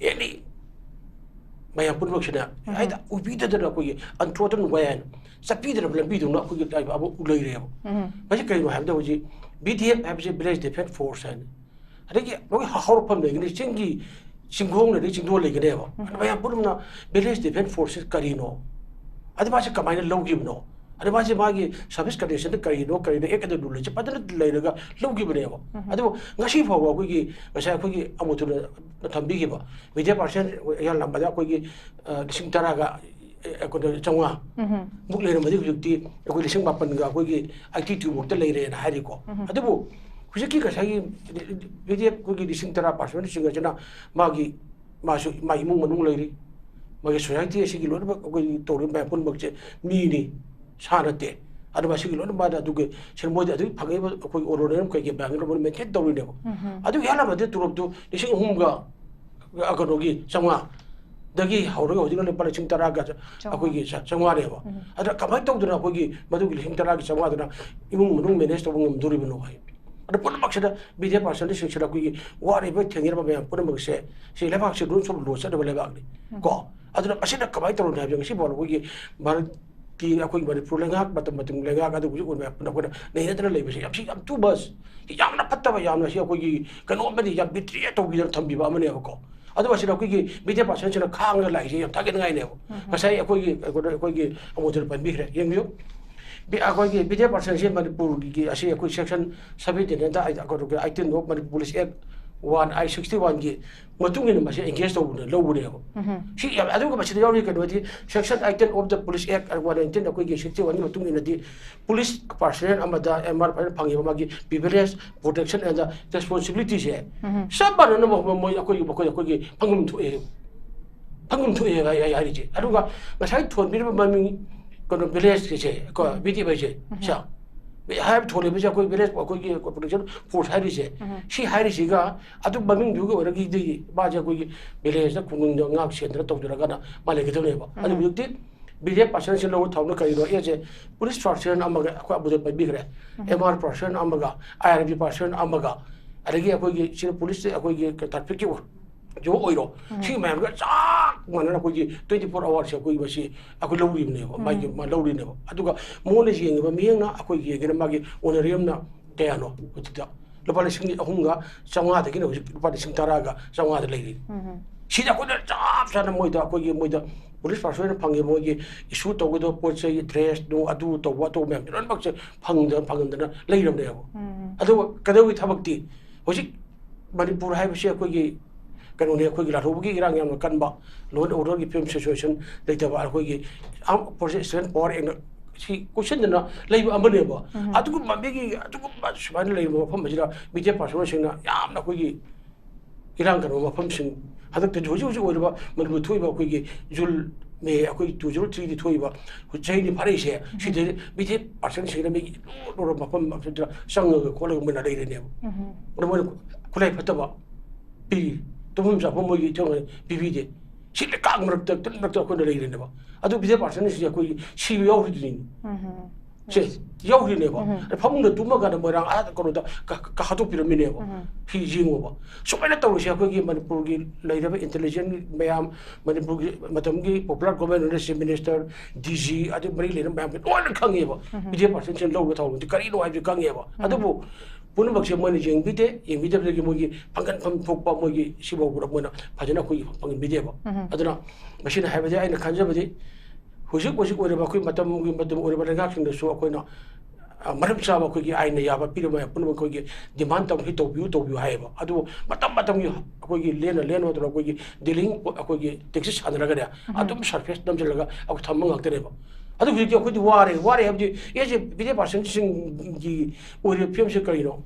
any ꯃꯌꯥꯝ ꯄꯨꯝꯅꯃꯛꯁꯤꯅ ꯍꯦꯛꯇ ꯎꯕꯤꯗꯗꯅ ꯑꯩꯈꯣꯏꯒꯤ untrodden way ꯍꯥꯏꯅ ꯆꯠꯄꯤꯗ꯭ꯔꯕ ꯂꯝꯕꯤꯗꯧꯅ ꯑꯩꯈꯣꯏꯒꯤ ꯇꯥꯏꯞ ꯑꯃ ꯎ ꯂꯩꯔꯦꯕ꯫ ꯃꯁꯤ ꯀꯩꯅꯣ ꯍꯥꯏꯕꯗ ꯍꯧꯖꯤꯛ B D F ꯍꯥꯏꯕꯁꯦ Village Defence Force ꯍꯥꯏꯅ꯫ ꯑꯗꯒꯤ ꯃꯣꯏ ꯍꯧꯔꯛꯐꯝ ꯂꯩꯒꯅꯤ, ꯆꯤꯡꯒꯤ ꯆꯤꯡꯈꯣꯡ ꯂꯩꯔꯗꯤ ꯆꯤꯡꯗꯣꯜ ꯂꯩꯒꯅꯦꯕ꯫ ꯑꯗ ꯃꯌꯥꯝ ꯄꯨꯝꯅꯃꯛꯅ Village Defence Force ꯀꯔꯤꯅꯣ? ꯑꯗ ꯃꯥꯁꯦ ꯀꯃꯥꯏꯅ ꯂꯧꯈꯤꯕꯅꯣ? ꯑꯗ ꯃꯥꯁꯦ ꯃꯥꯒꯤ service condition ꯀꯔꯤꯅꯣ, ꯀꯔꯤꯅꯣ, act ꯑꯗꯨ rule ꯂꯩꯁꯦ ꯐꯖꯅ ꯂꯩꯔꯒ ꯂꯧꯈꯤꯕꯅꯦꯕ꯫ ꯑꯗꯨꯕꯨ ꯉꯁꯤ ꯐꯥꯎꯕ ꯑꯩꯈꯣꯏꯒꯤ ꯉꯁꯥꯏ ꯑꯩꯈꯣꯏꯒꯤ ꯑꯃꯨꯊꯨꯅ ꯊꯝꯕꯤꯈꯤꯕ media person ꯌꯥꯜꯂꯝꯕꯗ ꯑꯩꯈꯣꯏꯒꯤ, ꯑ, ꯂꯤꯁꯤꯡ ꯇꯔꯥꯒ, ꯑ, ꯀꯩꯅꯣ, ꯆꯥꯝꯃꯉꯥ ꯃꯨꯛ ꯂꯩꯔꯝꯕꯗꯤ ꯍꯧꯖꯤꯛꯇꯤ ꯑꯩꯈꯣꯏ ꯂꯤꯁꯤꯡ ꯃꯥꯄꯟꯒ ꯑꯩꯈꯣꯏꯒꯤ eighty two ꯃꯨꯛꯇ ꯂꯩꯔꯦꯅ ꯍꯥꯏꯔꯤꯀꯣ꯫ ꯑꯗꯨꯕꯨ ꯍꯧꯖꯤꯛꯀꯤ ꯉꯁꯥꯏꯒꯤ media ꯑꯩꯈꯣꯏꯒꯤ ꯂꯤꯁꯤꯡ ꯇꯔꯥ personnelꯁꯤꯡ ꯑꯁꯤꯅ ꯃꯥꯒꯤ, ꯃꯥꯁꯨ ꯃꯥ ꯏꯃꯨꯡ ꯃꯅꯨꯡ ꯂꯩꯔꯤ, ꯃꯥꯒꯤ society ꯑꯁꯤꯒꯤ ꯂꯣꯏꯅꯃꯛ ꯑꯩꯈꯣꯏꯒꯤ ꯇꯧꯔꯤꯕ ꯃꯌꯥꯝ ꯄꯨꯝꯅꯃꯛꯁꯦ ꯃꯤꯅꯤ, ꯁꯥ ꯅꯠꯇꯦ꯫ ꯑꯗꯨ ꯃꯁꯤꯒꯤ ꯂꯣꯏꯅ ꯃꯥꯗ ꯑꯗꯨꯒꯤ ꯁꯦꯟ ꯃꯣꯏꯗꯤ ꯑꯗꯨꯒꯤ ꯐꯪꯉꯛꯏꯕ ꯑꯩꯈꯣꯏꯒꯤ honorarium ꯀꯩꯀꯩ ꯃꯌꯥꯝꯗꯨ ꯂꯣꯏꯅ maintain ꯇꯧꯔꯤꯅꯦꯕ꯫ ꯑꯗꯨꯒꯤ ꯍꯦꯜꯂꯝꯃꯗꯤ ꯇꯣꯂꯣꯞꯇꯨ ꯂꯤꯁꯤꯡ ꯑꯍꯨꯝꯒ, ꯑ, ꯀꯩꯅꯣꯒꯤ ꯆꯥꯝꯃꯉꯥꯗꯒꯤ ꯍꯧꯔꯒ ꯍꯧꯖꯤꯛꯅ ꯂꯨꯄꯥ ꯂꯤꯁꯤꯡ ꯇꯔꯥꯒ ꯑꯩꯈꯣꯏꯒꯤ ꯆꯥ-, ꯆꯥꯝꯃꯉꯥꯅꯦꯕ꯫ ꯑꯗ ꯀꯃꯥꯏꯅ ꯇꯧꯗꯅ ꯑꯩꯈꯣꯏꯒꯤ ꯃꯗꯨꯒꯤ ꯂꯤꯁꯤꯡ ꯇꯔꯥꯒꯤ ꯆꯥꯝꯃꯉꯥꯗꯨꯅ ꯏꯃꯨꯡ ꯃꯅꯨꯡ manage ꯇꯧꯕ ꯉꯝꯗꯣꯔꯤꯕꯅꯣ ꯍꯥꯏ꯫ ꯑꯗ ꯄꯨꯝꯅꯃꯛꯁꯤꯗ media personꯁꯤꯡꯁꯤꯗ ꯑꯩꯈꯣꯏꯒꯤ ꯋꯥꯔꯤꯕ ꯊꯦꯡꯅꯔꯕ ꯃꯌꯥꯝ ꯄꯨꯝꯅꯃꯛꯁꯦ ꯁꯤ ꯂꯩꯕꯥꯛꯁꯤ rule of law ꯆꯠꯅꯕ ꯂꯩꯕꯥꯛꯅꯤ꯫ ꯀꯣ? ꯑꯗꯨꯅ ꯃꯁꯤꯅ ꯀꯃꯥꯏꯅ ꯇꯧꯔꯕꯅꯣ ꯍꯥꯏꯕꯁꯦ ꯉꯁꯤ ꯐꯥꯎꯕ ꯑꯩꯈꯣꯏꯒꯤ ꯚꯥꯔꯠꯀꯤ, ꯑꯩꯈꯣꯏꯒꯤ ꯃꯅꯤꯄꯨꯔ ꯂꯩꯉꯥꯛ, ꯃꯇꯝ ꯃꯇꯝꯒꯤ ꯂꯩꯉꯥꯛ ꯑꯗꯨ ꯍꯧꯖꯤꯛ ꯑꯣꯏꯕ ꯃꯌꯥꯝ ꯄꯨꯝꯅ ꯑꯩꯈꯣꯏꯅ ꯅꯩꯅꯗꯅ ꯂꯩꯕꯁꯦ ꯌꯥꯝ ꯁꯤ ꯌꯥꯝ too much, ꯁꯤ ꯌꯥꯝꯅ ꯐꯠꯇꯕ, ꯌꯥꯝꯅ ꯁꯤ ꯑꯩꯈꯣꯏꯒꯤ ꯀꯩꯅꯣ ꯑꯃꯗꯤ ꯌꯥꯝ betray ꯇꯧꯕꯤꯗꯅ ꯊꯝꯕꯤꯕ ꯑꯃꯅꯦꯕꯀꯣ꯫ ꯑꯗꯨꯒ ꯁꯤꯗ ꯑꯩꯈꯣꯏꯒꯤ media personꯁꯤꯅ ꯈꯥꯡꯉꯒ ꯂꯥꯛꯏꯁꯦ ꯌꯥꯝ ꯊꯥꯒꯠꯅꯤꯡꯉꯥꯏꯅꯦꯕ꯫ ꯉꯁꯥꯏ ꯑꯩꯈꯣꯏꯒꯤ, ꯑꯩꯈꯣꯏꯒꯤ ꯑꯃꯨꯊꯨꯅ ꯄꯟꯕꯤꯈ꯭ꯔꯦ, ꯌꯦꯡꯕꯤꯌꯨ꯫ ꯕꯤ-, ꯑꯩꯈꯣꯏꯒꯤ media personꯁꯦ ꯃꯅꯤꯄꯨꯔꯒꯤ ꯑꯁꯤ ꯑꯩꯈꯣꯏ section seventeen ꯍꯥꯏꯅ ꯑꯩꯈꯣꯏꯒꯤ eighteen of Manipur Police Act one, I sixty oneꯒꯤ ꯃꯇꯨꯡ ꯏꯟꯅ ꯃꯁꯤ engage ꯇꯧꯕꯅꯦ, ꯂꯧꯕꯅꯦꯕ꯫ ꯁꯤ ꯌꯥꯝ, ꯑꯗꯨꯒ ꯃꯁꯤꯗ ꯌꯥꯎꯔꯤ ꯀꯩꯅꯣꯗꯤ section eighteen of the Police Act one nineteen ꯑꯩꯈꯣꯏꯒꯤ sixty oneꯒꯤ ꯃꯇꯨꯡ ꯏꯟꯅꯗꯤ police personnel ꯑꯃꯗ M R ꯐꯪꯉꯤꯕ ꯃꯥꯒꯤ privilege, protection and responsibilityꯁꯦ ꯆꯞ ꯃꯥꯟꯅꯅ ꯃ-, ꯃ-, ꯃꯣꯏ ꯑꯩꯈꯣꯏꯒꯤ, ꯃꯈꯣꯏ, ꯑꯩꯈꯣꯏꯒꯤ ꯐꯪꯐꯝ ꯊꯣꯛꯑꯦ, ꯐꯪꯐꯝ ꯊꯣꯛꯑꯦ ꯍꯥꯏ-, ꯍꯥꯏ-, ꯍꯥꯏꯔꯤꯁꯦ꯫ ꯑꯗꯨꯒ ꯉꯁꯥꯏ ꯊꯣꯟꯕꯤꯔꯤꯕ ꯃꯃꯤꯡ ꯀꯩꯅꯣ villageꯀꯤꯁꯦ, ꯀꯣ, B D F ꯍꯥꯏꯁꯦ, ꯁꯦ, ꯍꯥꯏꯔꯤꯕ ꯊꯣꯜꯂꯤꯕꯁꯦ ꯑꯩꯈꯣꯏ village, ꯑꯩꯈꯣꯏꯒꯤ protection force ꯍꯥꯏꯔꯤꯁꯦ, ꯁꯤ ꯍꯥꯏꯔꯤꯁꯤꯒ ꯑꯗꯨ ꯃꯃꯤꯡꯗꯨꯒꯤ ꯑꯣꯏꯔꯒꯗꯤ ꯃꯥꯁꯦ ꯑꯩꯈꯣꯏꯒꯤ villageꯇ ꯈꯨꯡꯒꯪꯗ ꯉꯥꯛ ꯁꯦꯟꯗꯅ ꯇꯧꯖꯔꯒꯅ ꯃꯥ ꯂꯩꯒꯗꯕꯅꯦꯕ꯫ ꯑꯗꯨ ꯍꯧꯖꯤꯛꯇꯤ B D F personꯁꯦ ꯂꯧꯕ ꯊꯥꯎꯅ ꯀꯔꯤꯅꯣ? ꯑꯦꯁꯦ police personnel ꯑꯃꯒ ꯑꯩꯈꯣꯏ ꯑꯕꯨꯗ ꯄꯥꯏꯕꯤꯈ꯭ꯔꯦ, M R personnel ꯑꯃꯒ, I R B personnel ꯑꯃꯒ, ꯑꯗꯒꯤ ꯑꯩꯈꯣꯏꯒꯤ ꯁꯤꯗ police ꯑꯩꯈꯣꯏꯒꯤ trafficꯀꯤ ꯑꯣꯏ-, ꯑꯣꯏꯔꯣ, ꯁꯤ ꯃꯌꯥꯝꯗꯨꯒ ꯆꯥꯛ ꯃꯥꯟꯅꯅ ꯑꯩꯈꯣꯏꯒꯤ twenty four hours ꯑꯩꯈꯣꯏꯒꯤ ꯃꯁꯤ ꯑꯩꯈꯣꯏ ꯂꯧꯔꯤꯕꯅꯦꯕ, ꯃꯥꯒꯤ ꯃꯥ ꯂꯧꯔꯤꯅꯦꯕ꯫ ꯑꯗꯨꯒ ꯃꯉꯣꯟꯗ ꯌꯦꯡꯉꯤꯕ ꯃꯤꯠꯌꯦꯡꯅ ꯑꯩꯈꯣꯏꯒꯤ ꯌꯦꯡꯒꯦꯅ ꯃꯥꯒꯤ honorariumꯅ ꯀꯌꯥꯅꯣ ꯍꯧꯖꯤꯛꯇ? ꯂꯨꯄꯥ ꯂꯤꯁꯤꯡ ꯑꯍꯨꯝꯒ ꯆꯥꯝꯃꯉꯥꯗꯒꯤꯅ ꯍꯧꯖꯤꯛ ꯂꯨꯄꯥ ꯂꯤꯁꯤꯡ ꯇꯔꯥꯒ ꯆꯥꯝꯃꯉꯥꯗ ꯂꯩꯔꯤ꯫ ꯁꯤꯗ ꯑꯩꯈꯣꯏꯅ ꯆꯞ ꯆꯥꯅ ꯃꯣꯏꯗ, ꯑꯩꯈꯣꯏꯒꯤ ꯃꯣꯏꯗ police personnelꯅ ꯐꯪꯉꯦ, ꯃꯣꯏꯒꯤ issue ꯇꯧꯒꯗꯕ ꯄꯣꯠ ꯆꯩ, dress ꯅꯨꯡ ꯑꯗꯨ ꯇꯧꯕ ꯑꯇꯧꯕ ꯃꯌꯥꯝꯁꯦ ꯂꯣꯏꯅꯃꯛꯁꯦ ꯐꯪꯗꯅ ꯐꯪꯍꯟꯗꯅ ꯂꯩꯔꯕꯅꯦꯕ꯫ ꯑꯗꯨꯒ ꯀꯩꯗꯧꯒꯤ ꯊꯕꯛꯇꯤ? ꯍꯧꯖꯤꯛ ꯃꯅꯤꯄꯨꯔ ꯍꯥꯏꯕꯁꯤ ꯑꯩꯈꯣꯏꯒꯤ ꯀꯩꯅꯣꯅꯤ, ꯑꯩꯈꯣꯏꯒꯤ ꯂꯥꯜꯍꯧꯕꯒꯤ ꯏꯔꯥꯡ ꯌꯥꯝꯅ ꯀꯟꯕ, law and orderꯒꯤ ꯐꯤꯕꯝ situation ꯂꯩꯇꯕ, ꯑꯩꯈꯣꯏꯒꯤ Armed Forces Student Power Actꯅ ꯁꯤ ꯀꯣꯏꯁꯤꯟꯗꯅ ꯂꯩꯕ ꯑꯃꯅꯦꯕ꯫ ꯑꯗꯨꯒꯨꯝꯕ ꯃꯤꯒꯤ, ꯑꯗꯨꯒꯨꯝꯕ ꯁꯨꯃꯥꯏꯅ ꯂꯩꯔꯤꯕ ꯃꯐꯝ ꯑꯁꯤꯗ media personnelꯁꯤꯡꯅ ꯌꯥꯝꯅ ꯑꯩꯈꯣꯏꯒꯤ ꯏꯔꯥꯡ ꯀꯟꯕ ꯃꯐꯝꯁꯤꯡ, ꯍꯟꯗꯛꯇ ꯍꯧꯖꯤꯛ ꯍꯧꯖꯤꯛ ꯑꯣꯏꯔꯤꯕ ꯃꯅꯤꯄꯨꯔ ꯊꯣꯛꯏꯕ ꯑꯩꯈꯣꯏꯒꯤ ꯖꯨꯟ, ꯃꯦ, ꯑꯩꯈꯣꯏ two zero threeꯒꯤ ꯊꯣꯛꯏꯕ ꯆꯍꯤꯅꯤ ꯐꯥꯔꯛꯏꯁꯦ, ꯁꯤꯗ media personnelꯁꯤꯡꯅ ꯃꯤꯒꯤ ꯂꯣ ꯂꯣꯔ ꯃꯐꯝ ꯑꯁꯤꯗ ꯆꯪꯉꯒ ꯈꯣꯠꯂꯒ ꯃꯣꯏꯅ ꯂꯩꯔꯤꯅꯦꯕ꯫ ꯑꯗꯣ ꯃꯣꯏꯅ ꯈꯨꯠꯂꯥꯏ ꯐꯠꯇꯕ ꯄꯤ, ꯇꯨꯝꯐꯝ ꯆꯥꯐꯝ ꯃꯣꯏꯒꯤ ꯏꯊꯧ ꯄꯤꯕꯤꯗꯦ꯫ ꯁꯤ ꯂꯩꯀꯥꯛ ꯃꯔꯛꯇ, ꯇꯤꯟ ꯃꯔꯛꯇ ꯑꯩꯈꯣꯏꯅ ꯂꯩꯔꯤꯅꯦꯕ꯫ ꯑꯗꯨ media personnelꯁꯤꯡꯁꯦ ꯑꯩꯈꯣꯏꯒꯤ ꯁꯤꯕ ꯌꯥꯎꯔꯤꯗꯨꯅꯤ꯫ ꯁꯦ ꯌꯥꯎꯔꯤꯅꯦꯕ꯫ ꯐꯃꯨꯡꯗ ꯇꯨꯝꯃꯀꯥꯟꯗ ꯃꯣꯏꯔꯥꯡ ꯑꯥ ꯀꯩꯅꯣꯗ ꯀ-, ꯀ-, ꯍꯥꯠꯇꯣꯛꯄꯤꯔꯝꯃꯤꯅꯦꯕ꯫ ꯁꯤ ꯌꯦꯡꯉꯣꯕ꯫ ꯁꯨꯃꯥꯏꯅ ꯇꯧꯔꯤꯁꯦ ꯑꯩꯈꯣꯏꯒꯤ ꯃꯅꯤꯄꯨꯔꯒꯤ ꯂꯩꯔꯤꯕ intelligence ꯃꯌꯥꯝ, ꯃꯅꯤꯄꯨꯔꯒꯤ ꯃꯇꯝꯒꯤ popular government, chief minister, D G, ꯑꯗꯩ ꯃꯔꯤ ꯂꯩꯅꯕ ꯃꯌꯥꯝꯁꯦ ꯂꯣꯏꯅ ꯈꯪꯉꯦꯕ꯫ Media personnelꯁꯤꯡ ꯂꯧꯔꯒ ꯊꯧꯔꯝꯁꯦ ꯀꯔꯤꯅꯣ ꯍꯥꯏꯕꯁꯦ ꯈꯪꯉꯦꯕ꯫ ꯑꯗꯨꯕꯨ ꯄꯨꯝꯅꯃꯛꯁꯦ ꯃꯣꯏꯅ ꯌꯦꯡꯕꯤꯗꯦ, ꯌꯦꯡꯕꯤꯗꯕꯗꯒꯤ ꯃꯣꯏꯒꯤ ꯄꯥꯡꯒꯜ ꯐꯝ ꯊꯣꯛꯄ ꯃꯣꯏꯒꯤ ꯁꯤꯐꯥꯎꯕꯗ ꯃꯣꯏꯅ ꯐꯖꯅ ꯑꯩꯈꯣꯏꯒꯤ ꯄꯥꯡꯒꯟꯕꯤꯗꯦꯕ꯫ ꯑꯗꯨꯅ ꯃꯁꯤꯅ ꯍꯥꯏꯕꯗꯤ ꯑꯩꯅ ꯈꯟꯖꯕꯗꯤ ꯍꯧꯖꯤꯛ ꯍꯧꯖꯤꯛ ꯑꯣꯏꯔꯤꯕ ꯑꯩꯈꯣꯏ ꯃꯇꯝꯒꯤ ꯃꯇꯝ ꯑꯣꯏꯔꯤꯕ ꯂꯩꯉꯥꯛꯁꯤꯡꯗꯁꯨ ꯑꯩꯈꯣꯏꯅ, ꯑ, ꯃꯔꯝ ꯆꯥꯕ ꯑꯩꯈꯣꯏꯒꯤ ꯑꯥꯏꯟꯅ ꯌꯥꯕ ꯄꯤꯔꯕ ꯃꯌꯥꯝ ꯄꯨꯝꯅꯃꯛ ꯑꯩꯈꯣꯏꯒꯤ demand ꯇꯧꯕꯤꯌꯨ, ꯇꯧꯕꯤꯌꯨ, ꯇꯧꯕꯤꯌꯨ ꯍꯥꯏꯌꯦꯕ꯫ ꯑꯗꯨꯕꯨ ꯃꯇꯝ ꯃꯇꯝꯒꯤ ꯑꯩꯈꯣꯏꯒꯤ ꯂꯦꯟꯅ ꯂꯦꯟꯅ ꯃꯇꯝꯗ ꯑꯩꯈꯣꯏꯒꯤ dealing ꯑꯩꯈꯣꯏꯒꯤ tactics ꯁꯥꯟꯅꯔꯒꯅꯦ, ꯑꯗꯨꯝ surface ꯅꯝꯁꯤꯜꯂꯒ ꯑꯩꯈꯣꯏ ꯊꯝꯕ ꯉꯥꯛꯇꯅꯦꯕ꯫ ꯑꯗꯨ ꯍꯧꯖꯤꯛꯇꯤ ꯑꯩꯈꯣꯏꯗꯤ ꯋꯥꯔꯦ, ꯋꯥꯔꯦ ꯍꯥꯏꯕꯗꯤ as a media personꯁꯤꯡꯒꯤ ꯑꯣꯏꯔꯤꯕ ꯐꯤꯕꯝꯁꯦ ꯀꯔꯤꯅꯣ?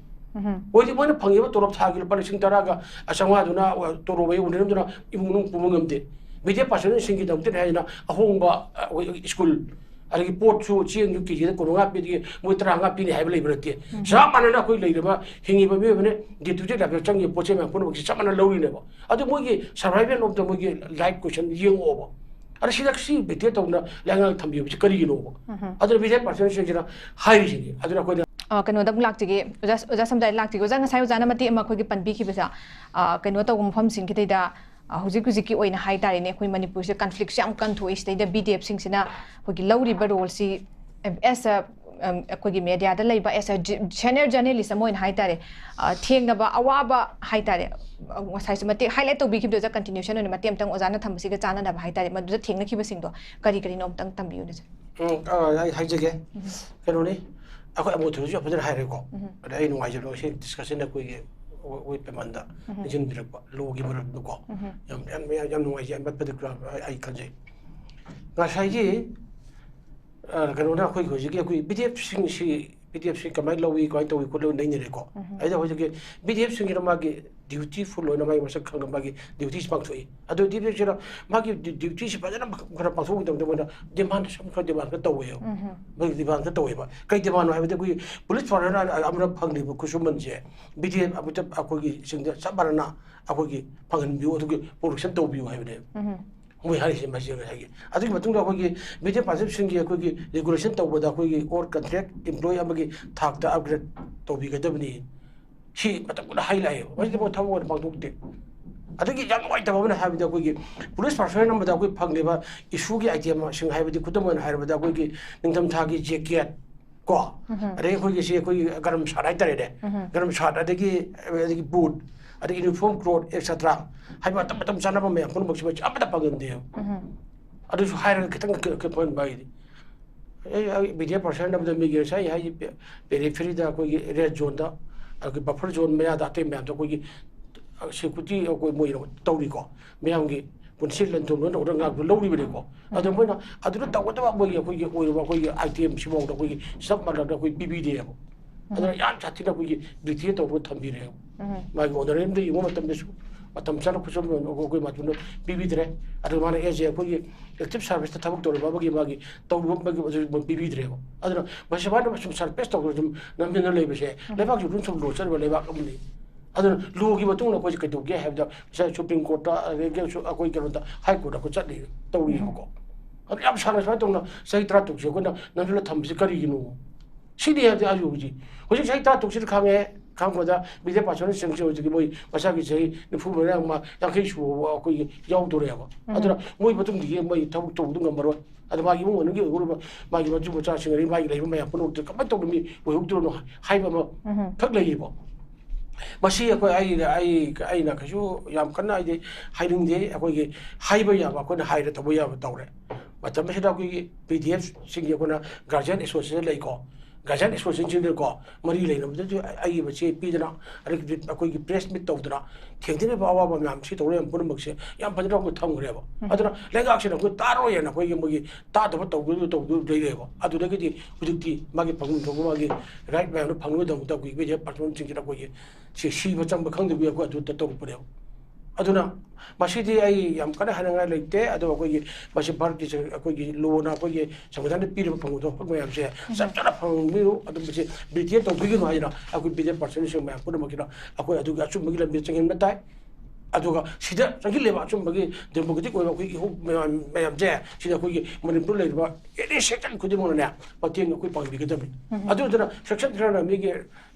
ꯃꯣꯏꯗꯤ ꯃꯣꯏꯅ ꯐꯪꯉꯤꯕ ꯇꯣꯂꯣꯞ ꯊꯥꯒꯤ ꯂꯨꯄꯥ ꯂꯤꯁꯤꯡ ꯇꯔꯥꯒ ꯆꯥꯝꯃꯉꯥꯗꯨꯅ, ꯑ, ꯇꯣꯂꯣꯞ ꯑꯩ ꯎꯅꯔꯝꯗꯨꯅ ꯏꯃꯨꯡ ꯃꯅꯨꯡ ꯄꯨꯕ ꯉꯝꯗꯦ꯫ Media personꯁꯤꯡꯒꯤꯗꯃꯛꯇꯗꯤ ꯍꯥꯏꯗꯅ ꯑꯍꯣꯡꯕ, ꯑ, ꯁ꯭ꯀꯨꯜ, ꯑꯗꯒꯤ ꯄꯣꯠꯁꯨ ꯆꯦꯡꯁꯨ ꯀꯦꯖꯤꯗ ꯀꯨꯟꯃꯉꯥ ꯄꯤꯗꯦ, ꯃꯣꯏ ꯇꯔꯥꯃꯉꯥ ꯄꯤꯅꯤ ꯍꯥꯏꯕ ꯂꯩꯕ ꯅꯠꯇꯦ꯫ ꯆꯞ ꯃꯥꯟꯅꯅ ꯑꯩꯈꯣꯏ ꯂꯩꯔꯤꯕ ꯍꯤꯡꯉꯤꯕ ꯃꯤꯑꯣꯏꯕꯅ day to day lifeꯇ ꯆꯪꯉꯤꯕ ꯄꯣꯠ ꯆꯩ ꯃꯌꯥꯝ ꯄꯨꯝꯅꯃꯛꯁꯦ ꯆꯞ ꯃꯥꯟꯅ ꯂꯧꯔꯤꯅꯦꯕ꯫ ꯑꯗꯨ ꯃꯣꯏꯒꯤ survival of the ꯃꯣꯏꯒꯤ life question ꯌꯦꯡꯉꯛꯑꯣꯕ꯫ ꯑꯗ ꯁꯤꯗ ꯁꯤ vacate ꯇꯧꯗꯅ ꯂꯩꯉꯥꯛ ꯊꯝꯕꯤꯕꯁꯤ ꯀꯔꯤꯒꯤꯅꯣꯕ? ꯑꯗꯨꯅ media personꯁꯤꯡꯁꯤꯅ ꯍꯥꯏꯔꯤꯁꯤꯅꯤ꯫ ꯑꯗꯨꯅ ꯑꯩꯈꯣꯏꯅ ꯑ, ꯀꯩꯅꯣꯗ ꯑꯃꯨꯛ ꯂꯥꯛꯆꯒꯦ, ꯑꯣꯖꯥ, ꯑꯣꯖꯥ ꯁꯝꯖꯥꯏ ꯂꯥꯛꯆꯒꯦ꯫ ꯑꯣꯖꯥ, ꯉꯁꯥꯏ ꯑꯣꯖꯥꯅ ꯃꯇꯦꯛ ꯑꯃ ꯑꯩꯈꯣꯏꯒꯤ ꯄꯟꯕꯤꯈꯤꯕꯁꯦ, ꯑ, ꯀꯩꯅꯣ ꯇꯧꯕ ꯃꯐꯝꯁꯤꯡꯁꯤꯗꯩꯗ ꯑ, ꯍꯧꯖꯤꯛ ꯍꯧꯖꯤꯛꯀꯤ ꯑꯣꯏꯅ ꯍꯥꯏ ꯇꯥꯔꯦꯅꯦ, ꯑꯩꯈꯣꯏ ꯃꯅꯤꯄꯨꯔꯁꯦ ꯀꯟꯐ꯭ꯂꯤꯛꯁꯦ ꯌꯥꯝ ꯀꯟꯊꯣꯛꯏ꯫ ꯁꯤꯗꯩꯗ ꯕꯤ ꯗꯤ ꯑꯦꯐꯁꯤꯡꯁꯤꯅ ꯑꯩꯈꯣꯏꯒꯤ ꯂꯧꯔꯤꯕ ꯔꯣꯜꯁꯤ, ꯑꯦꯁ ꯑ, ꯑꯩꯈꯣꯏꯒꯤ ꯃꯦꯗꯤꯌꯥꯗ ꯂꯩꯕ ꯑꯦꯁ ꯑ ꯁꯦꯅꯤꯌꯔ ꯖꯔꯅꯦꯂꯤꯁ ꯑꯃ ꯑꯣꯏꯅ ꯍꯥꯏ ꯇꯥꯔꯦ, ꯑ, ꯊꯦꯡꯅꯕ ꯑꯋꯥꯕ ꯍꯥꯏ ꯇꯥꯔꯦ, ꯑ, ꯉꯁꯥꯏꯁꯨ ꯃꯇꯦꯛ ꯍꯥꯏꯂꯥꯏꯠ ꯇꯧꯕꯤꯈꯤꯕꯗꯨꯗ ꯀꯟꯇꯤꯅ꯭ꯌꯨꯁꯟ ꯑꯣꯏꯅ ꯃꯇꯦꯛ ꯑꯃꯇꯪ ꯑꯣꯖꯥꯅ ꯊꯝꯕꯁꯤꯒ ꯆꯥꯟꯅꯅꯕ ꯍꯥꯏ ꯇꯥꯔꯦ, ꯃꯗꯨꯗ ꯊꯦꯡꯅꯈꯤꯕꯁꯤꯡꯗꯣ ꯀꯔꯤ ꯀꯔꯤꯅꯣ ꯑꯃꯨꯛꯇꯪ ꯇꯝꯕꯤꯌꯨꯅꯦ, ꯁꯥꯔ꯫ ꯎꯝ, ꯑ, ꯑꯩ ꯍꯥꯏꯖꯒꯦ꯫ ꯎꯝ꯫ ꯀꯩꯅꯣꯅꯤ, ꯑꯩꯈꯣꯏ ꯑꯃꯨꯊꯣꯏꯅꯁꯨ ꯌꯥꯝ ꯐꯖꯅ ꯍꯥꯏꯔꯦꯀꯣ꯫ ꯎꯝ꯫ ꯑꯗ ꯑꯩ ꯅꯨꯡꯉꯥꯏꯖꯕ ꯉꯁꯤ ꯗꯤꯁꯀꯁꯟꯗ ꯑꯩꯈꯣꯏꯒꯤ ꯋ-, ꯋ-, ꯄꯦꯃꯟꯗ ꯎꯝ꯫ ꯅꯤꯡꯁꯤꯡꯕꯤꯔꯛꯄ, ꯂꯣꯒꯤ ꯃꯔꯝꯗꯀꯣ꯫ ꯎꯝ꯫ ꯌꯥꯝ, ꯌꯥꯝ, ꯌꯥꯝ, ꯌꯥꯝ ꯅꯨꯡꯉꯥꯏꯖꯩ, ꯑꯃꯠꯄꯗ ꯑꯩ, ꯑꯩ ꯈꯟꯖꯩ꯫ ꯉꯁꯥꯏꯒꯤ, ꯑ, ꯀꯩꯅꯣꯅ ꯑꯩꯈꯣꯏ ꯍꯧꯖꯤꯛꯀꯤ ꯑꯩꯈꯣꯏ ꯕꯤ ꯗꯤ ꯑꯦꯐꯁꯤꯡꯁꯤ, ꯕꯤ ꯗꯤ ꯑꯦꯐꯁꯤ ꯀꯃꯥꯏꯅ ꯂꯧꯏ, ꯀꯃꯥꯏꯅ ꯇꯧꯏ ꯈꯣꯠꯂꯤ ꯅꯩꯅꯔꯦꯀꯣ꯫ ꯎꯝ꯫ ꯑꯩꯅ ꯍꯧꯖꯤꯛꯀꯤ ꯕꯤ ꯗꯤ ꯑꯦꯐꯁꯤꯡꯒꯤꯅ ꯃꯥꯒꯤ ꯗ꯭ꯌꯨꯇꯤ ꯐꯨꯜ ꯑꯣꯏꯅ ꯃꯥꯒꯤ ꯃꯁꯛ ꯈꯪꯅ ꯃꯥꯒꯤ ꯗ꯭ꯌꯨꯇꯤꯁꯤ ꯄꯥꯡꯊꯣꯛꯏ꯫ ꯑꯗꯨ ꯗ꯭ꯌꯨꯇꯤꯁꯤꯅ ꯃꯥꯒꯤ ꯗ꯭ꯌꯨ-, ꯗ꯭ꯌꯨꯇꯤꯁꯤ ꯐꯖꯅ ꯈꯔ ꯄꯥꯡꯊꯣꯛꯈꯤꯗꯕꯗ ꯃꯣꯏꯅ ꯗꯤꯃꯥꯟ ꯁꯨꯝ ꯈꯔ ꯗꯤꯃꯥꯟ ꯈꯔ ꯇꯧꯋꯦꯕ꯫ ꯎꯝ꯫ ꯃꯣꯏꯒꯤ ꯗꯤꯃꯥꯟ ꯈꯔ ꯇꯧꯋꯦꯕ꯫ ꯀꯩ ꯗꯤꯃꯥꯟꯅꯣ ꯍꯥꯏꯕꯗꯤ ꯑꯩꯈꯣꯏꯒꯤ ꯄꯨꯂꯤꯁ ꯐꯣꯔꯁꯅ ꯑꯃꯅ ꯐꯪꯂꯤꯕ ꯈꯨꯠꯁꯨꯃꯟꯁꯦ ꯕꯤ ꯗꯤ ꯑꯦꯐ ꯑꯃꯠꯇ ꯑꯩꯈꯣꯏꯒꯤ ꯁꯤꯡꯗ ꯆꯞ ꯃꯥꯟꯅꯅ ꯑꯩꯈꯣꯏꯒꯤ ꯐꯪꯍꯟꯕꯤꯌꯨ, ꯑꯗꯨꯒꯤ ꯄ꯭ꯔꯣꯗꯛꯁꯟ ꯇꯧꯕꯤꯌꯨ ꯍꯥꯏꯕꯅꯦꯕ꯫ ꯎꯝ꯫ ꯃꯣꯏ ꯍꯥꯏꯔꯤꯁꯦ ꯃꯁꯤ ꯉꯁꯥꯏꯒꯤ꯫ ꯑꯗꯨꯒꯤ ꯃꯇꯨꯡꯗ ꯑꯩꯈꯣꯏꯒꯤ ꯃꯤꯗꯤꯌꯝ ꯄꯥꯔꯁꯟꯁꯤꯡꯒꯤ ꯑꯩꯈꯣꯏꯒꯤ ꯔꯤꯒꯨꯂꯦꯁꯟ ꯇꯧꯕꯗ ꯑꯩꯈꯣꯏꯒꯤ ꯑꯣꯔ ꯀꯟꯇ꯭ꯔꯦꯛ ꯑꯦꯝꯄ꯭ꯂꯣꯌꯤ ꯑꯃꯒꯤ ꯊꯥꯛꯇ ꯑꯞꯒ꯭ꯔꯦꯗ ꯇꯧꯕꯤꯒꯗꯕꯅꯤ꯫ ꯁꯤ ꯃꯇꯝ ꯀꯨꯏꯅ ꯍꯥꯏ ꯂꯥꯛꯑꯦꯕ꯫ ꯃꯁꯤꯗꯤ ꯃꯣꯏ ꯊꯕꯛ ꯑꯣꯏꯅ ꯄꯥꯡꯊꯣꯛꯇꯦ꯫ ꯑꯗꯒꯤ ꯌꯥꯝ ꯅꯨꯡꯉꯥꯏꯇꯕ ꯑꯃꯅ ꯍꯥꯏꯕꯗ ꯑꯩꯈꯣꯏꯒꯤ ꯄꯨꯂꯤꯁ ꯄꯥꯔꯁꯣꯅꯦꯜ ꯑꯃꯗ ꯑꯩꯈꯣꯏ ꯐꯪꯂꯤꯕ ꯏꯁꯨꯒꯤ ꯑꯥꯏꯇꯦꯝꯁꯤꯡ ꯍꯥꯏꯕꯗꯤ ꯈꯨꯗꯝ ꯑꯣꯏꯅ ꯍꯥꯏꯔꯕꯗ ꯑꯩꯈꯣꯏꯒꯤ ꯅꯤꯡꯊꯝꯊꯥꯒꯤ ꯖꯦꯀꯦꯠ ꯀꯣ, ꯎꯝ꯫ ꯑꯗꯒꯤ ꯑꯩꯈꯣꯏꯒꯤ ꯁꯤ ꯑꯩꯈꯣꯏꯒꯤ ꯒꯔꯝ ꯁꯥꯔꯠ ꯍꯥꯏꯇꯥꯔꯦꯅꯦ, ꯎꯝ꯫ ꯒꯔꯝ ꯁꯥꯔꯠ ꯑꯗꯒꯤ, ꯑꯗꯒꯤ ꯕꯨꯠ, ꯑꯗꯒꯤ ꯌꯨꯅꯤꯐꯣꯔꯝ ꯀ꯭ꯂꯣꯠ ꯑꯦꯠꯁꯦꯇ꯭ꯔꯥ ꯍꯥꯏꯕ ꯃꯇꯝ ꯃꯇꯝ ꯆꯥꯅꯕ ꯃꯌꯥꯝ ꯄꯨꯝꯅꯃꯛꯁꯤ ꯃꯁꯤ ꯑꯃꯠꯇ ꯐꯪꯍꯟꯗꯦꯕ꯫ ꯎꯝ꯫ ꯑꯗꯨꯁꯨ ꯍꯥꯏꯔꯒ ꯈꯤꯇꯪ ꯀ-, ꯀ-, ꯐꯪꯍꯟꯕ ꯍꯥꯏꯗꯤ ꯑꯩ, ꯑꯩ ꯃꯤꯗꯤꯌꯝ ꯄꯥꯔꯁꯟ ꯑꯃꯗ ꯃꯤꯒꯤ ꯉꯁꯥꯏ ꯑꯩ ꯍꯥꯏꯁꯦ ꯄꯦ-, ꯄꯦꯔꯤꯐꯦꯔꯤꯗ ꯑꯩꯈꯣꯏꯒꯤ ꯔꯦꯗ ꯖꯣꯟꯗ, ꯑꯩꯈꯣꯏ ꯕꯐꯔ ꯖꯣꯟ ꯃꯌꯥꯗ ꯑꯇꯩ ꯃꯌꯥꯝꯗ ꯑꯩꯈꯣꯏꯒꯤ, ꯑ, ꯁꯦꯀ꯭ꯌꯨꯔꯤꯇꯤ ꯑꯩꯈꯣꯏ ꯃꯣꯏ ꯇꯧꯔꯤꯀꯣ, ꯃꯌꯥꯝꯒꯤ ꯄꯨꯟꯁꯤ ꯂꯟ ꯊꯨꯝ ꯂꯣꯏꯅ ꯇꯧꯔꯒ ꯉꯥꯛꯇ ꯂꯧꯔꯤꯕꯅꯤꯀꯣ꯫ ꯑꯗꯣ ꯃꯣꯏꯅ ꯑꯗꯨꯗ ꯇꯧꯒꯗꯕ ꯃꯣꯏꯒꯤ ꯑꯩꯈꯣꯏꯒꯤ ꯑꯣꯏꯔꯤꯕ ꯑꯩꯈꯣꯏꯒꯤ ꯑꯥꯏꯇꯦꯝꯁꯤꯐꯥꯎꯗ ꯑꯩꯈꯣꯏꯒꯤ ꯆꯞ ꯃꯥꯟꯅꯅ ꯑꯩꯈꯣꯏ ꯄꯤꯕꯤꯗꯦꯕ꯫ ꯑꯗꯨꯅ ꯌꯥꯝ ꯁꯥꯊꯤꯅ ꯑꯩꯈꯣꯏꯒꯤ ꯗꯤꯛꯇꯦꯠ ꯇꯧꯔꯒ ꯊꯝꯕꯤꯔꯦꯕ꯫ ꯎꯝ꯫ ꯃꯥꯒꯤ ꯑꯣꯅꯔꯦꯟꯗ ꯌꯦꯡꯕ ꯃꯇꯝꯗꯁꯨ ꯃꯇꯝ ꯆꯥꯅ ꯈꯨꯠꯁꯨ ꯑꯩꯈꯣꯏ ꯃꯇꯝꯗ ꯄꯤꯕꯤꯗ꯭ꯔꯦ꯫ ꯑꯗꯨꯒ ꯃꯥꯅ ꯑꯦꯁ ꯑꯦ ꯑꯩꯈꯣꯏꯒꯤ ꯑꯦꯛꯇꯤꯚ ꯁꯥꯔꯚꯤꯁꯇ ꯊꯕꯛ ꯇꯧꯔꯤꯕ ꯑꯃꯒꯤ ꯃꯥꯒꯤ ꯇꯧꯔꯨꯕ ꯑꯃꯒꯤ ꯑꯗꯨ ꯄꯤꯕꯤꯗ꯭ꯔꯦꯕ꯫ ꯑꯗꯨꯅ ꯃꯁꯤ ꯃꯥꯅ ꯁꯨꯝ ꯁꯔꯄ꯭ꯔꯦꯁ ꯇꯧꯗꯅ ꯁꯨꯝ ꯅꯝꯗꯅ ꯂꯩꯕꯁꯦ ꯂꯩꯕꯥꯛꯁꯤ ꯑꯗꯨꯝ ꯁꯨꯝ ꯂꯣ ꯆꯠꯂꯤꯕ ꯂꯩꯕꯥꯛ ꯑꯃꯅꯤ꯫ ꯑꯗꯨꯅ ꯂꯣꯒꯤ ꯃꯇꯨꯡꯗ ꯑꯩꯈꯣꯏꯁꯦ ꯀꯩꯗꯧꯒꯦ ꯍꯥꯏꯕꯗ ꯉꯁꯥꯏ ꯁꯨꯄ꯭ꯔꯤꯝ ꯀꯣꯔꯠꯇ ꯑꯗꯒꯤ ꯑꯩꯈꯣꯏ ꯀꯩꯅꯣꯗ ꯍꯥꯏ ꯀꯣꯔꯠꯇ ꯑꯩꯈꯣꯏ ꯆꯠꯂꯤ ꯇꯧꯔꯤꯕꯀꯣ꯫ ꯑꯗꯨ ꯌꯥꯝ ꯁꯥꯡꯅ ꯁꯨꯃꯥꯏꯅ ꯇꯧꯅ ꯆꯍꯤ ꯇꯔꯥ ꯇꯔꯨꯛꯁꯦ ꯑꯩꯈꯣꯏꯅ ꯅꯝꯁꯤꯜꯂ ꯊꯝꯕꯁꯤ ꯀꯔꯤꯒꯤꯅꯣ? ꯁꯤꯅꯤ ꯍꯥꯏꯕꯗꯤ ꯑꯩꯁꯨ ꯍꯧꯖꯤꯛ, ꯍꯧꯖꯤꯛ ꯆꯍꯤ ꯇꯔꯥ ꯇꯔꯨꯛꯁꯤꯗ ꯈꯪꯉꯦ, ꯈꯪꯕꯗ ꯕꯤ ꯖꯦ ꯄꯥꯔꯁꯟꯁꯤꯡꯁꯦ ꯍꯧꯖꯤꯛꯀꯤ ꯃꯣꯏ ꯃꯁꯥꯒꯤ ꯆꯍꯤ ꯅꯤꯐꯨ ꯃꯉꯥ ꯌꯥꯡꯈꯩ ꯁꯨꯕ ꯑꯩꯈꯣꯏꯒꯤ ꯌꯥꯎꯗꯣꯔꯦꯕ꯫ ꯑꯗꯨꯅ ꯃꯣꯏ ꯃꯇꯨꯡꯗꯒꯤ ꯃꯣꯏ ꯊꯕꯛ ꯇꯧꯕꯗꯨ ꯉꯝꯃꯔꯣꯏ꯫ ꯑꯗ ꯃꯥꯒꯤ ꯏꯃꯨꯡ ꯃꯅꯨꯡꯒꯤ ꯑꯣꯏꯍꯧꯔꯤꯕ ꯃꯥꯒꯤ ꯃꯆꯨ ꯃꯆꯥꯁꯤꯡ, ꯑꯗꯩ ꯃꯥꯒꯤ ꯂꯩꯕ ꯃꯌꯥꯝ ꯄꯨꯝꯅꯃꯛꯇ ꯀꯃꯥꯏꯅ ꯇꯧꯗꯅ ꯃꯤ ꯑꯣꯏꯍꯧꯗꯣꯏꯅꯣ ꯍꯥꯏꯕ ꯑꯃ ꯈꯛ ꯂꯩꯌꯦꯕ꯫ ꯃꯁꯤ ꯑꯩꯈꯣꯏ, ꯑꯩ, ꯑꯩ, ꯑꯩꯅ ꯀꯩꯁꯨ ꯌꯥꯝ ꯀꯟꯅ ꯑꯩꯗꯤ ꯍꯥꯏꯅꯤꯡꯗꯦ꯫ ꯑꯩꯈꯣꯏꯒꯤ ꯍꯥꯏꯕ ꯌꯥꯕ ꯑꯩꯈꯣꯏꯅ ꯍꯥꯏꯔ ꯇꯧꯕ ꯌꯥꯕ ꯇꯧꯔꯦ꯫ ꯃꯇꯝ ꯑꯁꯤꯗ ꯑꯩꯈꯣꯏꯒꯤ ꯕꯤ ꯗꯤ ꯑꯦꯐꯁꯤꯡꯒꯤ ꯑꯩꯈꯣꯏꯅ ꯒꯥꯔꯖꯤꯌꯥꯟ ꯑꯦꯁꯣꯁꯤꯌꯦꯁꯟ ꯂꯩꯀꯣ, ꯒꯥꯔꯖꯤꯌꯥꯟ ꯑꯦꯁꯣꯁꯤꯌꯦꯁꯟꯁꯤꯡꯗꯀꯣ ꯃꯔꯤ ꯂꯩꯅꯕꯗꯁꯨ ꯑꯩꯒꯤ ꯃꯆꯦ ꯄꯤꯗꯅ, ꯑꯗꯒꯤ ꯑꯩꯈꯣꯏꯒꯤ ꯄ꯭ꯔꯦꯁ ꯃꯤꯠ ꯇꯧꯗꯅ, ꯊꯦꯡꯅꯔꯤꯕ ꯑꯋꯥꯕ ꯃꯌꯥꯝꯁꯤ ꯇꯧꯔꯤꯕ ꯃꯌꯥꯝ ꯄꯨꯝꯅꯃꯛꯁꯦ ꯌꯥꯝ ꯐꯖꯅ ꯑꯩꯈꯣꯏ ꯊꯝꯈ꯭ꯔꯦꯕ꯫ ꯑꯗꯨꯅ ꯂꯩꯉꯥꯛꯁꯤꯅ ꯑꯩꯈꯣꯏ ꯇꯥꯔꯣꯏꯅ ꯑꯩꯈꯣꯏꯒꯤ ꯃꯣꯏꯒꯤ ꯇꯥꯗꯕ ꯇꯧꯗꯣꯏꯗꯨ ꯇꯧꯗꯣꯏ ꯂꯩꯔꯦꯕ꯫ ꯑꯗꯨꯗꯒꯤꯗꯤ ꯍꯧꯖꯤꯛꯇꯤ ꯃꯥꯒꯤ ꯐꯪꯐꯝ ꯊꯣꯛꯄ ꯃꯥꯒꯤ ꯔꯥꯏꯠ ꯃꯌꯥꯝꯗꯣ ꯐꯪꯅꯕꯒꯤꯗꯃꯛꯇ ꯑꯩꯈꯣꯏ ꯃꯤꯗꯤꯌꯥ ꯄꯥꯔꯁꯟꯁꯤꯡꯁꯤꯅ ꯑꯩꯈꯣꯏꯒꯤ ꯁꯤ ꯁꯤꯕ ꯆꯪꯕ ꯈꯪꯗꯕꯒꯤ ꯑꯩꯈꯣꯏ ꯑꯗꯨꯗ ꯇꯧꯔꯛꯄꯅꯦꯕ꯫ ꯑꯗꯨꯅ ꯃꯁꯤꯗꯤ ꯑꯩ ꯌꯥꯝ ꯀꯟꯅ ꯍꯥꯏꯅꯤꯡꯉꯥꯏ ꯂꯩꯇꯦ꯫ ꯑꯗꯣ ꯑꯩꯈꯣꯏꯒꯤ ꯃꯁꯤ ꯚꯥꯔꯠꯀꯤ ꯁꯪ-, ꯑꯩꯈꯣꯏꯒꯤ ꯂꯣꯅ ꯑꯩꯈꯣꯏꯒꯤ ꯁꯪꯕꯤꯙꯥꯟꯗ ꯄꯤꯔꯤꯕ ꯐꯪꯐꯝ ꯊꯣꯛꯄ ꯃꯌꯥꯝꯁꯦ ꯆꯞ ꯆꯥꯅ ꯐꯪꯕꯤꯌꯨ꯫ ꯑꯗꯨ ꯃꯁꯤ ꯕ꯭ꯔꯤꯇꯦꯟ ꯇꯧꯕꯤꯒꯅꯨ ꯍꯥꯏꯗꯅ ꯑꯩꯈꯣꯏ ꯕꯤꯗꯦꯟ ꯄꯥꯔꯁꯟꯁꯤꯡ ꯃꯌꯥꯝ ꯄꯨꯝꯅꯃꯛꯀꯤꯅ ꯑꯩꯈꯣꯏ ꯑꯗꯨꯒꯤ ꯑꯆꯨꯝꯕꯒꯤ ꯂꯝꯕꯤ ꯆꯪꯍꯟꯕ ꯇꯥꯏ꯫ ꯑꯗꯨꯒ ꯁꯤꯗ ꯆꯪꯁꯤꯜꯂꯤꯕ ꯑꯆꯨꯝꯕꯒꯤ ꯗꯦꯃꯣꯀ꯭ꯔꯦꯇꯤꯛ ꯑꯣꯏꯕ ꯑꯩꯈꯣꯏ ꯏꯍꯧ ꯃꯌꯥꯝ, ꯃꯌꯥꯝꯁꯦ ꯁꯤꯗ ꯑꯩꯈꯣꯏꯒꯤ ꯃꯅꯤꯄꯨꯔ ꯂꯩꯔꯤꯕ ꯑꯦꯅꯤ ꯁꯦꯛꯁꯟ ꯈꯨꯗꯤꯡꯃꯛꯅꯅꯦ ꯃꯇꯦꯡ ꯑꯩꯈꯣꯏ ꯄꯥꯡꯕꯤꯒꯗꯕꯅꯤ꯫ ꯑꯗꯨ ꯅꯠꯇꯅ ꯁꯦꯛꯁꯟ ꯈꯔꯅ ꯃꯤꯒꯤ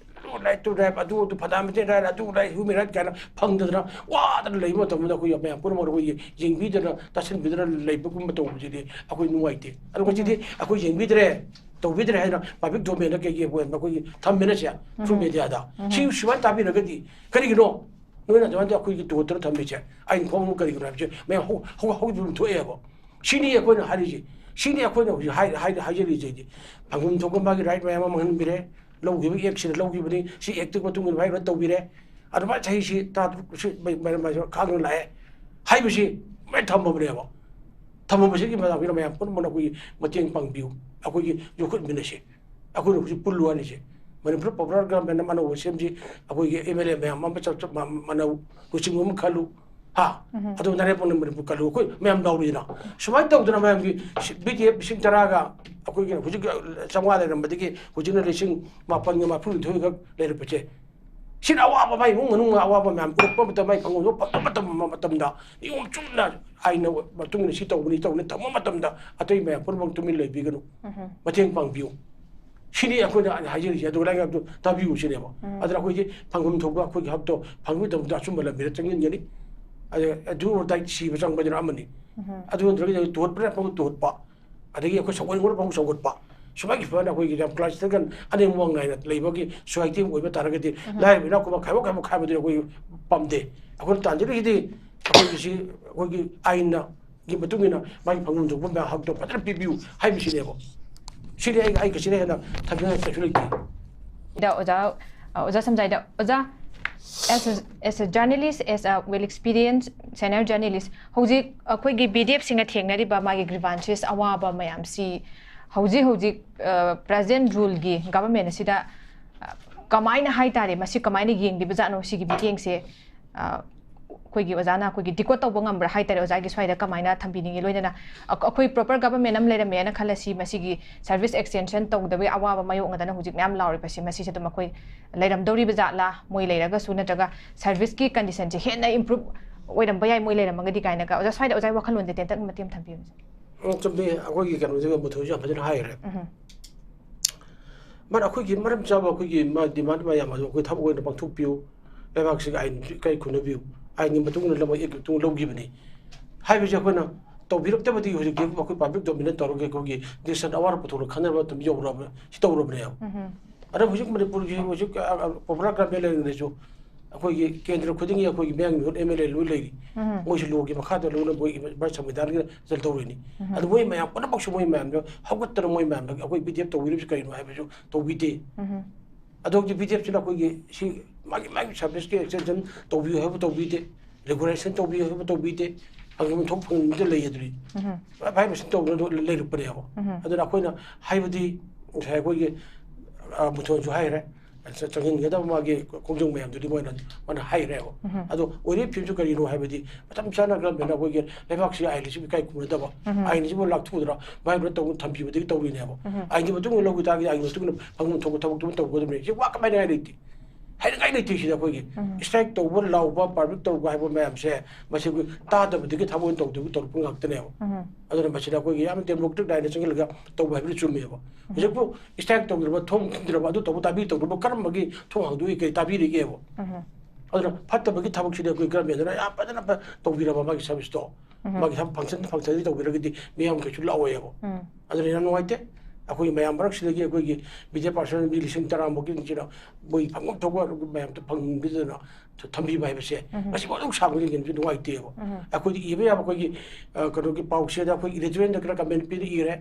right to life, ꯑꯗꯨ, ꯑꯗꯨ fundamental right, ꯑꯗꯨ right, human right ꯀꯥꯏꯅ ꯐꯪꯗꯗꯅ ꯋꯥꯗꯅ ꯂꯩꯕ ꯃꯇꯝꯗ ꯑꯩꯈꯣꯏ ꯃꯌꯥꯝ ꯄꯨꯝꯅꯃꯛ ꯑꯩꯈꯣꯏꯒꯤ ꯌꯦꯡꯕꯤꯗꯅ ꯇꯥꯁꯤꯟꯕꯤꯗꯅ ꯂꯩꯕꯒꯨꯝꯕ ꯇꯧꯕꯁꯤꯗꯤ ꯑꯩꯈꯣꯏ ꯅꯨꯡꯉꯥꯏꯇꯦ꯫ ꯑꯗꯣ ꯉꯁꯤꯗꯤ ꯑꯩꯈꯣꯏ ꯌꯦꯡꯕꯤꯗ꯭ꯔꯦ, ꯇꯧꯕꯤꯗ꯭ꯔꯦ ꯍꯥꯏꯅ ꯄꯕ꯭ꯂꯤꯛ ꯗꯣꯃꯦꯟꯗ ꯀꯩꯒꯤ ꯑꯩꯈꯣꯏ ꯊꯝꯃꯤꯅꯁꯦ ꯊ꯭ꯔꯨ ꯃꯦꯗꯤꯌꯥꯗ ꯁꯤ ꯁꯨꯃꯥꯏꯅ ꯇꯥꯕꯤꯔꯒꯗꯤ ꯀꯔꯤꯒꯤꯅꯣ ꯅꯣꯏꯅ ꯑꯗꯨꯃꯥꯏꯅ ꯑꯩꯈꯣꯏꯒꯤ ꯇꯣꯉꯥꯟꯇꯅ ꯊꯝꯃꯤꯁꯦ? ꯑꯩꯅ ꯈꯣꯡ ꯀꯔꯤꯒꯤꯅꯣ ꯍꯥꯏꯕꯁꯦ ꯃꯌꯥꯝ ꯍꯧ-, ꯍꯧ-, ꯍꯧꯈꯤꯕ ꯑꯃ ꯊꯣꯛꯑꯦꯕ꯫ ꯁꯤꯅꯤ ꯑꯩꯈꯣꯏꯅ ꯍꯥꯏꯔꯤꯁꯦ꯫ ꯁꯤꯅꯤ ꯑꯩꯈꯣꯏꯅ ꯍꯧꯖꯤꯛ ꯍꯥꯏ-, ꯍꯥꯏ-, ꯍꯥꯏꯖꯔꯤꯁꯦ꯫ ꯐꯪꯐꯝ ꯊꯣꯛꯄ ꯃꯥꯒꯤ ꯔꯥꯏꯠ ꯃꯌꯥꯝ ꯑꯃ ꯃꯥꯡꯍꯟꯕꯤꯔꯦ꯫ ꯂꯧꯈꯤꯕ ꯑꯦꯛꯁꯤꯗ ꯂꯧꯈꯤꯕꯅꯤ, ꯁꯤ ꯑꯦꯛꯇꯨꯒꯤ ꯃꯇꯨꯡ ꯏꯟꯅ ꯚꯥꯏ ꯇꯧꯕꯤꯔꯦ꯫ ꯑꯗꯨꯃꯥꯏꯅ ꯆꯍꯤꯁꯤ ꯇꯔꯥ ꯇꯔꯨꯛ ꯁꯤ ꯃ-, ꯃ-, ꯃ-, ꯈꯥꯡꯗꯨꯅ ꯂꯥꯛꯑꯦ ꯍꯥꯏꯕꯁꯤ ꯂꯣꯏ ꯊꯝꯃꯕꯅꯦꯕ꯫ ꯊꯝꯃꯕꯁꯤꯒꯤ ꯃꯇꯥꯡꯁꯤꯗ ꯃꯌꯥꯝ ꯄꯨꯝꯅꯃꯛꯅ ꯑꯩꯈꯣꯏꯒꯤ ꯃꯇꯦꯡ ꯄꯥꯡꯕꯤꯌꯨ, ꯑꯩꯈꯣꯏꯒꯤ ꯌꯣꯛꯈꯠꯃꯤꯟꯅꯁꯤ꯫ ꯑꯩꯈꯣꯏꯅ ꯍꯧꯖꯤꯛ ꯄꯨꯜꯂꯨ ꯍꯥꯏꯔꯤꯁꯦ꯫ ꯃꯅꯤꯄꯨꯔ ꯄꯣꯄꯨꯂꯔ ꯒꯚꯔꯟꯃꯦꯟ ꯑꯃ ꯑꯅꯧꯕ ꯁꯦꯝꯁꯤ, ꯑꯩꯈꯣꯏꯒꯤ ꯑꯦꯝ ꯑꯦꯜ ꯑꯦ ꯃꯌꯥꯝ ꯑꯃ ꯆꯞ ꯆꯞ ꯃꯥꯟꯅꯧ, ꯂꯨꯆꯤꯡꯕ ꯑꯃ ꯈꯜꯂꯨ, ꯍꯥ? ꯑꯗꯨ ꯅꯔꯦꯟ ꯄꯣꯛꯅ ꯃꯅꯤꯄꯨꯔ ꯀꯜꯂꯨ, ꯑꯩꯈꯣꯏ ꯃꯌꯥꯝ ꯌꯥꯎꯔꯤꯗꯅ꯫ ꯁꯨꯃꯥꯏꯅ ꯇꯧꯗꯅ ꯃꯌꯥꯝꯒꯤ ꯕꯤ ꯗꯤ ꯑꯦꯐ ꯂꯤꯁꯤꯡ ꯇꯔꯥꯒ ꯑꯩꯈꯣꯏꯒꯤ ꯍꯧꯖꯤꯛ ꯆꯥꯝꯃꯉꯥ ꯂꯩꯔꯝꯕꯗꯒꯤ ꯍꯧꯖꯤꯛꯅ ꯂꯤꯁꯤꯡ ꯃꯥꯄꯟꯒ ꯃꯔꯤꯐꯨꯅꯤꯊꯣꯏ ꯈꯛ ꯂꯩꯔꯛꯄꯁꯦ, ꯁꯤꯅ ꯑꯋꯥꯕ ꯃꯥꯏ ꯏꯃꯨꯡ ꯃꯅꯨꯡ ꯑꯋꯥꯕ ꯃꯌꯥꯝ ꯎꯔꯛꯄ ꯃꯇꯝꯗ, ꯃꯥꯏ ꯐꯪꯐꯝ ꯊꯣꯛꯄ ꯐꯪꯕ ꯃꯇꯝ, ꯃꯇꯝꯗ ꯅꯤꯌꯣꯝ ꯆꯨꯝꯅ ꯑꯥꯏꯟꯅ ꯃꯇꯨꯡ ꯏꯟꯅ ꯁꯤ ꯇꯧꯕꯅꯤ, ꯇꯧꯕꯅꯤ ꯊꯝꯕ ꯃꯇꯝꯗ ꯑꯇꯩ ꯃꯌꯥꯝ ꯄꯨꯝꯅꯃꯛ ꯇꯨꯃꯤꯟ ꯂꯩꯕꯤꯒꯅꯨ, ꯃꯇꯦꯡ ꯄꯥꯡꯕꯤꯌꯨ꯫ ꯁꯤꯅꯤ ꯑꯩꯈꯣꯏꯅ ꯍꯥꯏꯖꯔꯤꯁꯦ꯫ ꯑꯗꯨꯒ ꯂꯥꯏꯔꯤꯛ ꯍꯥꯏꯕꯗꯨ ꯇꯥꯕꯤꯌꯨ ꯁꯤꯅꯦꯕ꯫ ꯑꯗꯨꯅ ꯑꯩꯈꯣꯏꯁꯦ ꯐꯪꯐꯝ ꯊꯣꯛꯄ ꯑꯩꯈꯣꯏꯒꯤ ꯍꯛꯇꯣ ꯐꯪꯕꯒꯤꯗꯃꯛꯇ ꯑꯆꯨꯝꯕ ꯂꯝꯕꯤꯗ ꯆꯪꯁꯤꯟꯒꯅꯤ꯫ ꯑꯗ do or die ꯁꯤꯕ ꯆꯪꯕꯗꯨꯅ ꯑꯃꯅꯤ꯫ ꯑꯗꯨ ꯅꯠꯇ꯭ꯔꯒꯗꯤ ꯇꯣꯠꯄꯅ ꯐꯥꯎ ꯇꯣꯠꯄ, ꯑꯗꯒꯤ ꯑꯩꯈꯣꯏ ꯁꯧꯒꯠꯄꯅ ꯐꯥꯎ ꯁꯧꯒꯠꯄ, ꯁꯨꯃꯥꯏꯅ ꯐꯅ ꯑꯩꯈꯣꯏꯒꯤ ꯌꯥꯝ classical ꯑꯅꯦꯝ ꯑꯋꯥꯡ ꯅꯥꯏꯅ ꯂꯩꯕꯒꯤ society ꯑꯃ ꯑꯣꯏꯕ ꯇꯥꯔꯒꯗꯤ ꯂꯥꯏꯔꯕ ꯏꯅꯥꯛ ꯈꯨꯟꯕ ꯈꯥꯏꯕꯣꯛ ꯈꯥꯏꯕꯣꯛ ꯈꯥꯏꯕꯗꯨꯗꯤ ꯑꯩꯈꯣꯏ ꯄꯥꯝꯗꯦ꯫ ꯑꯩꯈꯣꯏꯅ ꯇꯥꯟꯖꯔꯤꯁꯤꯗꯤ ꯑꯩꯈꯣꯏꯒꯤ ꯁꯤ ꯑꯩꯈꯣꯏꯒꯤ ꯑꯥꯏꯟꯅ ꯒꯤ ꯃꯇꯨꯡ ꯏꯟꯅ ꯃꯥꯒꯤ ꯐꯪꯐꯝ ꯊꯣꯛꯄ ꯃꯌꯥꯝ ꯍꯛꯇꯣ ꯐꯖꯅ ꯄꯤꯕꯤꯌꯨ ꯍꯥꯏꯕꯁꯤꯅꯦꯕ꯫ ꯁꯤꯗꯤ ꯑꯩ, ꯑꯩ ꯀꯩꯁꯤꯗ ꯍꯦꯟꯅ ꯊꯝꯖꯅꯤꯡꯉꯥꯏ ꯀꯩꯁꯨ ꯂꯩꯇꯦ꯫ ꯗ ꯑꯣꯖꯥ ꯑꯣꯖꯥ ꯁꯝꯖꯥꯏꯗ ꯑꯣꯖꯥ, as a, as a journalist, as a well experienced senior journalist, ꯍꯧꯖꯤꯛ ꯑꯩꯈꯣꯏꯒꯤ ꯕꯤ ꯗꯤ ꯑꯦꯐꯁꯤꯡꯅ ꯊꯦꯡꯅꯔꯤꯕ ꯃꯥꯒꯤ grievances, ꯑꯋꯥꯕ ꯃꯌꯥꯝꯁꯤ ꯍꯧꯖꯤꯛ ꯍꯧꯖꯤꯛ present ruleꯒꯤ government ꯑꯁꯤꯗ ꯀꯃꯥꯏꯅ ꯍꯥꯏꯇꯥꯔꯦ, ꯃꯁꯤ ꯀꯃꯥꯏꯅ ꯌꯦꯡꯂꯤꯕꯖꯥꯠꯅꯣ ꯁꯤꯒꯤ ꯃꯤꯠꯌꯦꯡꯁꯦ? ꯑꯩꯈꯣꯏꯒꯤ ꯑꯣꯖꯥꯅ ꯑꯩꯈꯣꯏꯒꯤ decode ꯇꯧꯕ ꯉꯝꯕ꯭ꯔꯥ ꯍꯥꯏꯇꯥꯔꯦ? ꯑꯣꯖꯥꯒꯤ ꯁ꯭ꯋꯥꯏꯗ ꯀꯃꯥꯏꯅ ꯊꯝꯕꯤꯅꯤꯡꯉꯤ? ꯂꯣꯏꯅꯅ ꯑꯩꯈꯣꯏ proper government ꯑꯃ ꯂꯩꯔꯝꯃꯦꯅ ꯈꯜꯂꯁꯤ, ꯃꯁꯤꯒꯤ service extension ꯇꯧꯗꯕꯒꯤ ꯑꯋꯥꯕ ꯃꯥꯌꯣꯛꯅꯗꯅ ꯍꯧꯖꯤꯛ ꯃꯌꯥꯝ ꯂꯥꯎꯔꯤꯕꯁꯤ, ꯃꯁꯤꯁꯦ ꯑꯗꯨꯝ ꯑꯩꯈꯣꯏ ꯂꯩꯔꯝꯗꯧꯔꯤꯕ ꯖꯥꯠꯂꯥ, ꯃꯣꯏ ꯂꯩꯔꯒꯁꯨ, ꯅꯠꯇ꯭ꯔꯒ serviceꯀꯤ conditionꯁꯦ ꯍꯦꯟꯅ improve ꯑꯣꯏꯔꯝꯕ ꯌꯥꯏ ꯃꯣꯏ ꯂꯩꯔꯝꯃꯒꯗꯤ ꯀꯥꯏꯅꯒ? ꯑꯣꯖꯥ, ꯁ꯭ꯋꯥꯏꯗ ꯑꯣꯖꯥꯒꯤ ꯋꯥꯈꯜꯂꯣꯟꯁꯦ ꯇꯦꯟꯇꯛꯅ ꯃꯇꯦꯛ ꯑꯃ ꯊꯝꯕꯤꯌꯨꯅꯦ꯫ ꯎꯝ, ꯆꯨꯝꯃꯤ꯫ ꯑꯩꯈꯣꯏꯒꯤ ꯀꯩꯅꯣꯁꯤꯒ ꯃꯨꯊꯣꯏꯁꯨ ꯌꯥꯝ ꯐꯖꯅ ꯍꯥꯏꯈ꯭ꯔꯦ꯫ ꯃꯥꯅ ꯑꯩꯈꯣꯏꯒꯤ ꯃꯔꯝ ꯆꯥꯕ ꯑꯩꯈꯣꯏꯒꯤ ꯃꯥ demand ꯃꯌꯥꯝ ꯑꯗꯨ ꯑꯩꯈꯣꯏ ꯊꯕꯛ ꯑꯣꯏꯅ ꯄꯥꯡꯊꯣꯛꯄꯤꯌꯨ, ꯂꯩꯕꯥꯛꯁꯤꯒꯤ ꯑꯥꯏꯟ ꯏꯀꯥꯏ ꯈꯨꯝꯅꯕꯤꯌꯨ, ꯑꯥꯏꯟꯒꯤ ꯃꯇꯨꯡ ꯏꯟꯅ ꯂꯧ-, ꯃꯇꯨꯡ ꯂꯧꯈꯤꯕꯅꯤ ꯍꯥꯏꯕꯁꯦ ꯑꯩꯈꯣꯏꯅ ꯇꯧꯕꯤꯔꯛꯇꯕꯗꯤ ꯍꯧꯖꯤꯛꯇꯤ ꯑꯩꯈꯣꯏ public domain ꯇꯧꯔꯒ ꯑꯩꯈꯣꯏꯒꯤ decision ꯑꯋꯥꯔ ꯄꯨꯊꯣꯛꯂꯒ ꯈꯟꯅꯕ ꯃꯇꯝ ꯌꯧꯔꯕ, ꯁꯤ ꯇꯧꯔꯕꯅꯦꯕ꯫ ꯑꯗꯣ ꯍꯧꯖꯤꯛ ꯃꯅꯤꯄꯨꯔꯒꯤ ꯍꯧꯖꯤꯛ, ꯑ, ꯑ, popular government ꯂꯩꯔꯤꯉꯩꯗꯁꯨ ꯑꯩꯈꯣꯏꯒꯤ ꯀꯦꯟꯗ꯭ꯔ ꯈꯨꯗꯤꯡꯒꯤ ꯑꯩꯈꯣꯏꯒꯤ ꯃꯌꯥꯡꯒꯤ ꯃꯍꯨꯠ M L A ꯂꯣꯏ ꯂꯩꯔꯤ꯫ ꯃꯣꯏꯁꯨ lawꯒꯤ ꯃꯈꯥꯗ ꯂꯣꯏꯅ ꯃꯣꯏ ꯃꯣꯏ ꯁꯪꯕꯤꯙꯥꯟꯒꯤ result ꯇꯧꯔꯤꯅꯤ꯫ ꯑꯗꯨ ꯃꯣꯏ ꯃꯌꯥꯝ ꯄꯨꯝꯅꯃꯛꯁꯨ ꯃꯣꯏ ꯃꯌꯥꯝꯗꯣ ꯍꯧꯒꯠꯇꯅ ꯃꯣꯏ ꯃꯌꯥꯝꯗ ꯑꯩꯈꯣꯏ B D F ꯇꯧꯕꯤꯔꯤꯕꯁꯤ ꯀꯔꯤꯅꯣ ꯍꯥꯏꯕꯁꯨ ꯇꯧꯕꯤꯗꯦ꯫ ꯑꯗꯣ ꯍꯧꯖꯤꯛ B D F ꯁꯤꯅ ꯑꯩꯈꯣꯏꯒꯤ ꯁꯤ ꯃꯥꯒꯤ ꯃꯥꯒꯤ serviceꯀꯤ extension ꯇꯧꯕꯤꯌꯨ ꯍꯥꯏꯕ ꯇꯧꯕꯤꯗꯦ, regulation ꯇꯧꯕꯤꯌꯨ ꯍꯥꯏꯕ ꯇꯧꯕꯤꯗꯦ꯫ ꯐꯪꯐꯝ ꯊꯣꯛ ꯐꯪꯐꯝꯗ ꯂꯩ ꯑꯗꯨꯗꯤ violation ꯇꯧꯗꯨꯅ ꯂꯩꯔꯛꯄꯅꯦꯕ꯫ ꯑꯗꯨꯅ ꯑꯩꯈꯣꯏꯅ ꯍꯥꯏꯕꯗꯤ ꯉꯁꯥꯏ ꯑꯩꯈꯣꯏꯒꯤ, ꯑ, ꯃꯨꯊꯣꯟꯁꯨ ꯍꯥꯏꯈ꯭ꯔꯦ, ꯆ-, ꯆꯪꯁꯤꯟꯒꯗꯕ ꯃꯥꯒꯤ ꯈꯣꯡꯖꯪ ꯃꯌꯥꯝꯗꯨꯗꯤ ꯃꯣꯏꯅ ꯃꯥꯅ ꯍꯥꯏꯈ꯭ꯔꯦꯕ꯫ ꯑꯗꯣ ꯑꯣꯏꯔꯤꯕ ꯐꯤꯕꯝꯁꯨ ꯀꯔꯤꯅꯣ ꯍꯥꯏꯕꯗꯤ ꯃꯇꯝ ꯆꯥꯅ governmentꯅ ꯑꯩꯈꯣꯏꯒꯤ ꯂꯩꯕꯥꯛꯁꯤ ꯑꯥꯏꯟ ꯑꯁꯤꯕꯨ ꯏꯀꯥꯏ ꯈꯨꯝꯅꯗꯕ, ꯑꯥꯏꯟ ꯑꯁꯤꯕꯨ ꯂꯥꯛꯊꯣꯛꯎꯗꯅ violate ꯇꯧꯗꯨꯅ ꯊꯝꯕꯤꯕꯗꯒꯤ ꯇꯧꯔꯤꯅꯦꯕ꯫ ꯑꯥꯏꯟꯒꯤ ꯃꯇꯨꯡ ꯏꯟꯅ ꯂꯧꯈꯤ ꯇꯥꯔꯒꯗꯤ ꯑꯥꯏꯟꯒꯤ ꯃꯇꯨꯡ ꯏꯟꯅ ꯐꯪꯐꯝ ꯊꯣꯛꯄ ꯊꯕꯛꯇꯨ ꯇꯧꯒꯗꯕꯅꯤ꯫ ꯁꯤ ꯋꯥ ꯀꯃꯥꯏꯅ ꯍꯥꯏ ꯂꯩꯇꯦ꯫ ꯍꯥꯏꯅꯤꯡꯉꯥꯏ ꯂꯩꯇꯦ ꯁꯤꯗ ꯑꯩꯈꯣꯏꯒꯤ꯫ ꯎꯝ꯫ Strike ꯇꯧꯕ, ꯂꯥꯎꯕ, ꯄꯥꯕ꯭ꯂꯤꯛ ꯇꯧꯕ ꯍꯥꯏꯕ ꯃꯌꯥꯝꯁꯦ ꯃꯁꯤ ꯑꯩꯈꯣꯏ ꯇꯥꯗꯕꯗꯒꯤ ꯊꯕꯛ ꯑꯣꯏꯅ ꯇꯧꯗꯕ ꯇꯧꯔꯛꯄ ꯉꯥꯛꯇꯅꯦꯕ꯫ ꯎꯝ꯫ ꯑꯗꯨꯅ ꯃꯁꯤꯗ ꯑꯩꯈꯣꯏꯒꯤ ꯌꯥꯝ democratic line ꯆꯪꯁꯤꯜꯂꯒ ꯇꯧꯕ ꯍꯥꯏꯕꯗꯨ ꯆꯨꯝꯃꯦꯕ꯫ ꯎꯝ꯫ ꯍꯧꯖꯤꯛꯄꯨ strike ꯇꯧꯗ꯭ꯔꯕ, ꯊꯣꯡ ꯊꯤꯡꯗ꯭ꯔꯕ, ꯑꯗꯨ ꯇꯧꯕ ꯇꯥꯕꯤ ꯇꯧꯗ꯭ꯔꯕ ꯀꯔꯝꯕꯒꯤ ꯊꯣꯡ ꯍꯥꯡꯗꯣꯛꯏ, ꯀꯔꯤ ꯇꯥꯕꯤꯔꯤꯒꯦꯕ? ꯎꯝ꯫ ꯑꯗꯨꯅ ꯐꯠꯇꯕꯒꯤ ꯊꯕꯛꯁꯤꯗꯤ ꯑꯩꯈꯣꯏ government ꯅ ꯌꯥꯝ ꯐꯖꯅ ꯐ-, ꯇꯧꯕꯤꯔꯕ ꯃꯥꯒꯤ service ꯇꯣ꯫ ꯎꯝ꯫ ꯃꯥꯒꯤ ꯊꯕꯛ function, function ꯗꯤ ꯇꯧꯕꯤꯔꯒꯗꯤ ꯃꯤꯌꯥꯝ ꯀꯩꯁꯨ ꯂꯥꯛꯑꯣꯏꯕ꯫ ꯎꯝ꯫ ꯑꯗꯨꯅ ꯌꯥꯝ ꯅꯨꯡꯉꯥꯏꯇꯦ꯫ ꯑꯩꯈꯣꯏꯒꯤ ꯃꯌꯥꯝ ꯃꯔꯛꯁꯤꯗꯒꯤ ꯑꯩꯈꯣꯏꯒꯤ media person ꯃꯤ ꯂꯤꯁꯤꯡ ꯇꯔꯥꯃꯨꯛꯀꯤ ꯁꯤꯅ ꯃꯣꯏ ꯐꯪꯐꯝ ꯊꯣꯛꯄ ꯃꯌꯥꯝꯗꯣ ꯐꯪꯕꯤꯗꯅ ꯊꯝꯕꯤꯕ ꯍꯥꯏꯕꯁꯦ ꯎꯝ꯫ ꯉꯁꯤ ꯐꯥꯎ ꯑꯗꯨꯝ ꯁꯥꯡꯅ ꯌꯦꯡꯕꯁꯨ ꯅꯨꯡꯉꯥꯏꯇꯦꯕ꯫ ꯎꯝ꯫ ꯑꯩꯈꯣꯏꯗꯤ ꯏꯕ ꯌꯥꯕ ꯑꯩꯈꯣꯏꯒꯤ, ꯑ, ꯀꯩꯅꯣꯒꯤ ꯄꯥꯎꯆꯦꯗ ꯑꯩꯈꯣꯏ editorial ꯗ ꯈꯔ comment ꯄꯤꯔ ꯏꯔꯦ꯫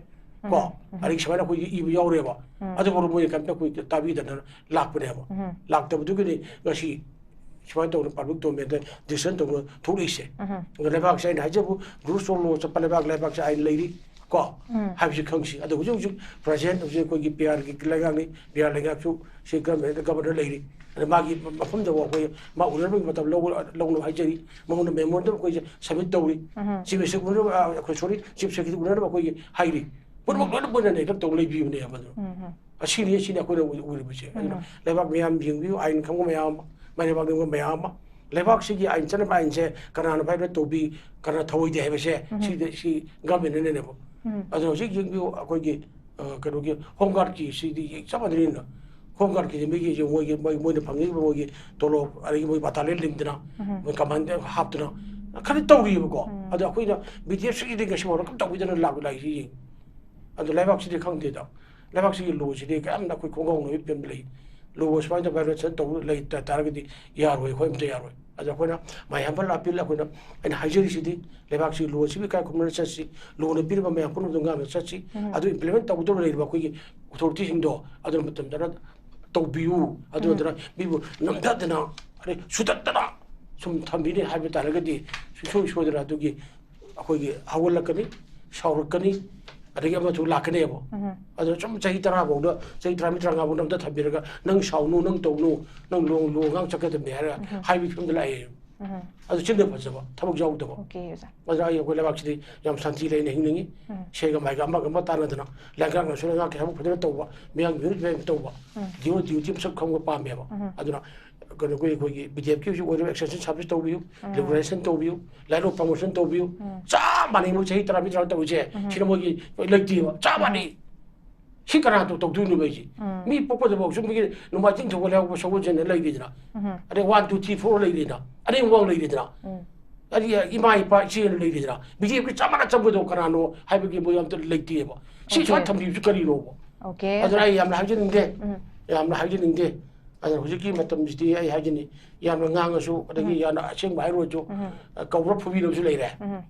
ꯀꯣ? ꯎꯝ꯫ ꯑꯗꯒꯤ ꯁꯨꯃꯥꯏꯅ ꯑꯩꯈꯣꯏꯒꯤ ꯏꯕ ꯌꯥꯎꯔꯦꯕ꯫ ꯎꯝ꯫ ꯑꯗꯨꯕꯨ ꯃꯣꯏ ꯀꯩꯝꯇ ꯑꯩꯈꯣꯏ ꯇꯥꯕꯤꯗꯅ ꯂꯥꯛꯄꯅꯦꯕ꯫ ꯎꯝ꯫ ꯂꯥꯛꯇꯕꯗꯨꯒꯤꯅꯤ ꯉꯁꯤ ꯁꯨꯃꯥꯏꯅ ꯇꯧꯅ public domain ꯗ decision ꯇꯧꯅ ꯊꯣꯛꯂꯛꯏꯁꯦ꯫ ꯎꯝ꯫ ꯑꯗꯣ ꯂꯩꯕꯥꯛꯁꯦ ꯑꯩꯅ ꯍꯥꯏꯖꯕꯨ, rule of law ꯆꯠꯄ ꯂꯩꯕꯥꯛ, ꯂꯩꯕꯥꯛꯁꯦ ꯑꯥꯏꯟ ꯂꯩꯔꯤ ꯀꯣ ꯎꯝ꯫ ꯍꯥꯏꯕꯁꯤ ꯈꯪꯁꯤ꯫ ꯑꯗꯣ ꯍꯧꯖꯤꯛ ꯍꯧꯖꯤꯛ present ꯍꯧꯖꯤꯛ ꯑꯩꯈꯣꯏꯒꯤ ꯄꯤ ꯑꯥꯔ ꯒꯤ ꯂꯩꯉꯥꯛꯅꯤ, ꯄꯤ ꯑꯥꯔ ꯂꯩꯉꯥꯛꯁꯨ ꯁꯤ government, governor ꯂꯩꯔꯤ꯫ ꯑꯗ ꯃꯥꯒꯤ ꯃꯐꯝꯗ ꯑꯩꯈꯣꯏ ꯃꯥ ꯎꯅꯅꯕꯒꯤ ꯃꯇꯝ ꯂꯧ-, ꯂꯧꯅꯕ ꯍꯥꯏꯖꯔꯤ꯫ ꯃꯉꯣꯟꯗ memorandum ꯑꯩꯈꯣꯏꯁꯦ submit ꯇꯧꯔꯤ꯫ ꯎꯝ꯫ Chief Minister ꯎꯅꯅꯕ, ꯑ, ꯑꯩꯈꯣꯏ, sorry, Chief Secretary ꯎꯅꯅꯕ ꯑꯩꯈꯣꯏꯒꯤ ꯍꯥꯏꯔꯤ꯫ ꯄꯨꯝꯅꯃꯛ ꯎꯝ꯫ ꯂꯣꯏꯅ ꯃꯣꯏꯅ ꯍꯦꯛꯇ ꯇꯧ ꯂꯩꯕꯤꯕꯅꯦꯕ ꯑꯗꯨ꯫ ꯎꯝ꯫ ꯑꯁꯤꯅꯤ, ꯑꯁꯤꯅꯤ ꯑꯩꯈꯣꯏꯅ ꯎ-, ꯎꯔꯤꯕꯁꯦ꯫ ꯑꯗꯨꯅ ꯎꯝ꯫ ꯂꯩꯕꯥꯛ ꯃꯤꯌꯥꯝ ꯌꯦꯡꯕꯤꯌꯨ, ꯑꯥꯏꯟ ꯈꯪꯕ ꯃꯌꯥꯝ ꯑꯃ, ꯃꯥꯏ ꯂꯩꯕꯥꯛ ꯅꯤꯡꯕ ꯃꯌꯥꯝ ꯑꯃ꯫ ꯂꯩꯕꯥꯛꯁꯤꯒꯤ ꯑꯥꯏꯟ, ꯆꯠꯅꯕ ꯑꯥꯏꯟꯁꯦ ꯀꯅꯥꯅ violate ꯇꯧꯕꯤ, ꯀꯅꯥ ꯊꯧꯑꯣꯏꯗꯦ ꯍꯥꯏꯕꯁꯦ ꯎꯝ꯫ ꯁꯤꯗ, ꯁꯤ government ꯅꯅꯦꯕ꯫ ꯎꯝ꯫ ꯑꯗꯨꯅ ꯍꯧꯖꯤꯛ ꯌꯦꯡꯕꯤꯌꯨ, ꯑꯩꯈꯣꯏꯒꯤ, ꯑ, ꯀꯩꯅꯣꯒꯤ Home Guard ꯀꯤ ꯁꯤꯗꯤ ꯆꯞ ꯃꯥꯟꯅꯔꯤꯅ꯫ Home Guard ꯀꯤꯗꯤ ꯃꯤꯒꯤ ꯃꯣꯏꯒꯤ, ꯃꯣꯏ, ꯃꯣꯏꯅ ꯐꯪꯉꯤꯕ ꯃꯣꯏꯒꯤ ꯇꯣꯂꯣꯞ, ꯑꯗꯒꯤ ꯃꯣꯏ battalion ꯂꯤꯡꯗꯅ, ꯎꯝ꯫ ꯃꯣꯏ command ꯍꯥꯞꯇꯅ ꯈꯔ ꯇꯧꯔꯤꯕꯀꯣ꯫ ꯎꯝ꯫ ꯑꯗꯣ ꯑꯩꯈꯣꯏꯅ B D F ꯁꯤꯒꯤꯗꯤ ꯉꯁꯤ ꯐꯥꯎꯗ ꯀꯝ ꯇꯧꯕꯤꯗꯅ ꯂꯥꯛ-, ꯂꯥꯛꯏꯁꯤ ꯌꯦꯡꯉꯨ꯫ ꯑꯗꯣ ꯂꯩꯕꯥꯛꯁꯤꯗꯤ ꯈꯪꯗꯦꯗ꯫ ꯂꯩꯕꯥꯛꯁꯤꯒꯤ law ꯁꯤꯗꯤ ꯌꯥꯝꯅ ꯑꯩꯈꯣꯏ ꯈꯣꯡꯒꯥꯎꯅꯕꯒꯤ ꯐꯤꯕꯝꯗ ꯂꯩ꯫ Law ꯁꯨꯃꯥꯏꯅ violation ꯇꯧ ꯂꯩ ꯇ-, ꯇꯥꯔꯒꯗꯤ ꯌꯥꯔꯣꯏ, ꯑꯩꯈꯣꯏ ꯑꯝꯇ ꯌꯥꯔꯣꯏ꯫ ꯑꯗꯣ ꯑꯩꯈꯣꯏꯅ my humble appeal ꯑꯩꯈꯣꯏꯅ, ꯑꯩꯅ ꯍꯥꯏꯖꯔꯤꯁꯤꯗꯤ ꯂꯩꯕꯥꯛꯁꯤꯒꯤ law ꯁꯤꯕꯨ ꯏꯀꯥꯏ ꯈꯨꯝꯅꯅ ꯆꯠꯁꯤ, law ꯅ ꯄꯤꯔꯤꯕ ꯃꯌꯥꯝ ꯄꯨꯝꯅꯃꯛꯇ ꯉꯥꯛꯅ ꯆꯠꯁꯤ꯫ ꯎꯝ꯫ ꯑꯗꯨ implement ꯇꯧꯒꯗꯧꯔꯤꯕ ꯂꯩꯔꯤꯕ ꯑꯩꯈꯣꯏꯒꯤ authority ꯁꯤꯡꯗꯣ ꯑꯗꯨꯅ ꯃꯇꯝ ꯆꯥꯅ ꯇꯧꯕꯤꯌꯨ꯫ ꯑꯗꯨ ꯎꯝ꯫ ꯅꯠꯇꯅ ꯃꯤꯕꯨ ꯅꯝꯊꯗꯅ, ꯑꯗꯩ ꯁꯨꯗꯠꯇꯅ ꯁꯨꯝ ꯊꯝꯕꯤꯅꯤ ꯍꯥꯏꯕ ꯇꯥꯔꯒꯗꯤ ꯁꯨꯡꯁꯣꯏ ꯁꯣꯏꯗꯅ ꯑꯗꯨꯒꯤ ꯑꯩꯈꯣꯏꯒꯤ ꯍꯧꯒꯠꯂꯛꯀꯅꯤ, ꯁꯥꯎꯔꯛꯀꯅꯤ, ꯑꯗꯒꯤ ꯑꯃꯁꯨ ꯂꯥꯛꯀꯅꯦꯕ꯫ ꯎꯝ꯫ ꯑꯗꯨꯅ ꯁꯨꯝ ꯆꯍꯤ ꯇꯔꯥ ꯐꯥꯎꯗ, ꯆꯍꯤ ꯇꯔꯥꯃꯔꯤ, ꯇꯔꯥꯃꯉꯥ ꯐꯥꯎꯗ ꯑꯝꯇ ꯊꯝꯕꯤꯔꯒ, "ꯅꯪ ꯁꯥꯎꯅꯨ, ꯅꯪ ꯇꯧꯅꯨ, ꯅꯪ ꯂꯨꯍꯣꯡ-, ꯂꯨꯍꯣꯡ ꯉꯥꯡ ꯆꯠꯀꯗꯕꯅꯤ" ꯍꯥꯏꯔꯒ ꯎꯝ꯫ ꯍꯥꯏꯕꯒꯤ ꯐꯤꯕꯝꯗ ꯂꯥꯛꯑꯦ꯫ ꯎꯝ꯫ ꯑꯗꯨ ꯆꯤꯟꯗ ꯐꯖꯕ, ꯊꯕꯛ ꯌꯥꯎꯗꯕ꯫ Okay, ꯑꯣꯖꯥ꯫ ꯑꯗꯨꯅ ꯑꯩ ꯑꯩꯈꯣꯏ ꯂꯩꯕꯥꯛꯁꯤꯗꯤ ꯌꯥꯝ ꯁꯥꯟꯇꯤ ꯂꯩꯅ ꯍꯤꯡꯅꯤꯡꯉꯤ꯫ ꯎꯝ꯫ ꯁꯦꯟꯒ ꯃꯥꯏꯒ ꯑꯃꯒ ꯑꯃ ꯇꯥꯟꯅꯗꯅ, ꯂꯩꯉꯥꯛꯅꯁꯨ ꯂꯩꯉꯥꯛꯀꯤ ꯊꯕꯛ ꯐꯖꯅ ꯇꯧꯕ, ꯃꯤꯌꯥꯝꯒꯤ ꯃꯤꯍꯨꯠ ꯃꯤꯍꯨꯠ ꯇꯧꯕ, ꯎꯝ꯫ ꯗꯤꯑꯣ ꯗ꯭ꯌꯨꯇꯤ ꯃꯁꯛ ꯈꯪꯕ ꯄꯥꯝꯃꯦꯕ꯫ ꯎꯝ꯫ ꯑꯗꯨꯅ ꯀꯩꯅꯣ ꯑꯩꯈꯣꯏ, ꯑꯩꯈꯣꯏꯒꯤ ꯕꯤ ꯗꯤ ꯑꯦꯐꯀꯤ ꯍꯧꯖꯤꯛ ꯑꯣꯏꯔꯤꯕ extension service ꯇꯧꯕꯤꯌꯨ, ꯎꯝ꯫ regulation ꯇꯧꯕꯤꯌꯨ, line of promotion ꯇꯧꯕꯤꯌꯨ꯫ ꯎꯝ꯫ ꯆꯞ ꯃꯥꯟꯅꯩ, ꯃꯣꯏ ꯆꯍꯤ ꯇꯔꯥ ꯃꯤ ꯇꯔꯥ ꯇꯧꯔꯤꯁꯦ, ꯎꯝ꯫ ꯁꯤꯅ ꯃꯣꯏꯒꯤ ꯂꯩꯇꯦꯕ, ꯆꯞ ꯎꯝ꯫ ꯃꯥꯟꯅꯩ꯫ ꯁꯤ ꯀꯅꯥ ꯇꯧ-, ꯇꯧꯗꯣꯏꯅꯣꯕ ꯑꯩꯁꯦ? ꯎꯝ꯫ ꯃꯤ ꯄꯣꯛꯄꯗꯐꯥꯎ ꯁꯨꯝ ꯃꯤꯒꯤ ꯅꯣꯡꯃꯥꯏꯖꯤꯡ ꯊꯧꯒꯠꯂꯦ ꯍꯥꯏꯕ ꯁꯒꯣꯜꯁꯦꯟꯗ ꯂꯩꯔꯤꯗꯅ꯫ ꯎꯝ꯫ ꯑꯗꯩ one, two, three, four ꯂꯩꯔꯤꯗꯅ꯫ ꯑꯗꯩ ꯋꯥꯡ ꯂꯩꯔꯤꯗꯅ꯫ ꯎꯝ꯫ ꯑꯗꯩ ꯏꯃꯥ ꯏꯄꯥ ꯏꯆꯦꯅ ꯂꯩꯔꯤꯗꯅ꯫ ꯕꯤ ꯖꯦ ꯄꯤꯒ ꯆꯞ ꯃꯥꯟꯅ ꯆꯪꯕꯗꯣ ꯀꯅꯥꯅꯣ ꯍꯥꯏꯕꯒꯤ ꯃꯣꯏ ꯑꯝꯇ ꯂꯩꯇꯦꯕ꯫ ꯁꯤ Okay. ꯁꯨꯃꯥꯏꯅ ꯊꯝꯕꯤꯕꯁꯤ ꯀꯔꯤꯅꯣꯕ? Okay. ꯑꯗꯨꯅ ꯑꯩ ꯌꯥꯝꯅ ꯍꯥꯏꯖꯅꯤꯡꯗꯦ꯫ ꯎꯝ꯫ ꯌꯥꯝꯅ ꯍꯥꯏꯖꯅꯤꯡꯗꯦ꯫ ꯑꯗꯨꯅ ꯍꯧꯖꯤꯛꯀꯤ ꯃꯇꯝꯁꯤꯗꯤ ꯑꯩ ꯍꯥꯏꯖꯅꯤ, ꯌꯥꯝꯅ ꯉꯥꯡꯉꯁꯨ, ꯑꯗꯒꯤ ꯎꯝ꯫ ꯌꯥꯝꯅ ꯑꯁꯦꯡꯕ ꯍꯥꯏꯔꯨꯔꯁꯨ, ꯎꯝ꯫ ꯀꯧꯕ꯭ꯔ ꯐꯨꯕꯤꯅꯕꯁꯨ ꯂꯩꯔꯦ꯫ ꯎꯝ꯫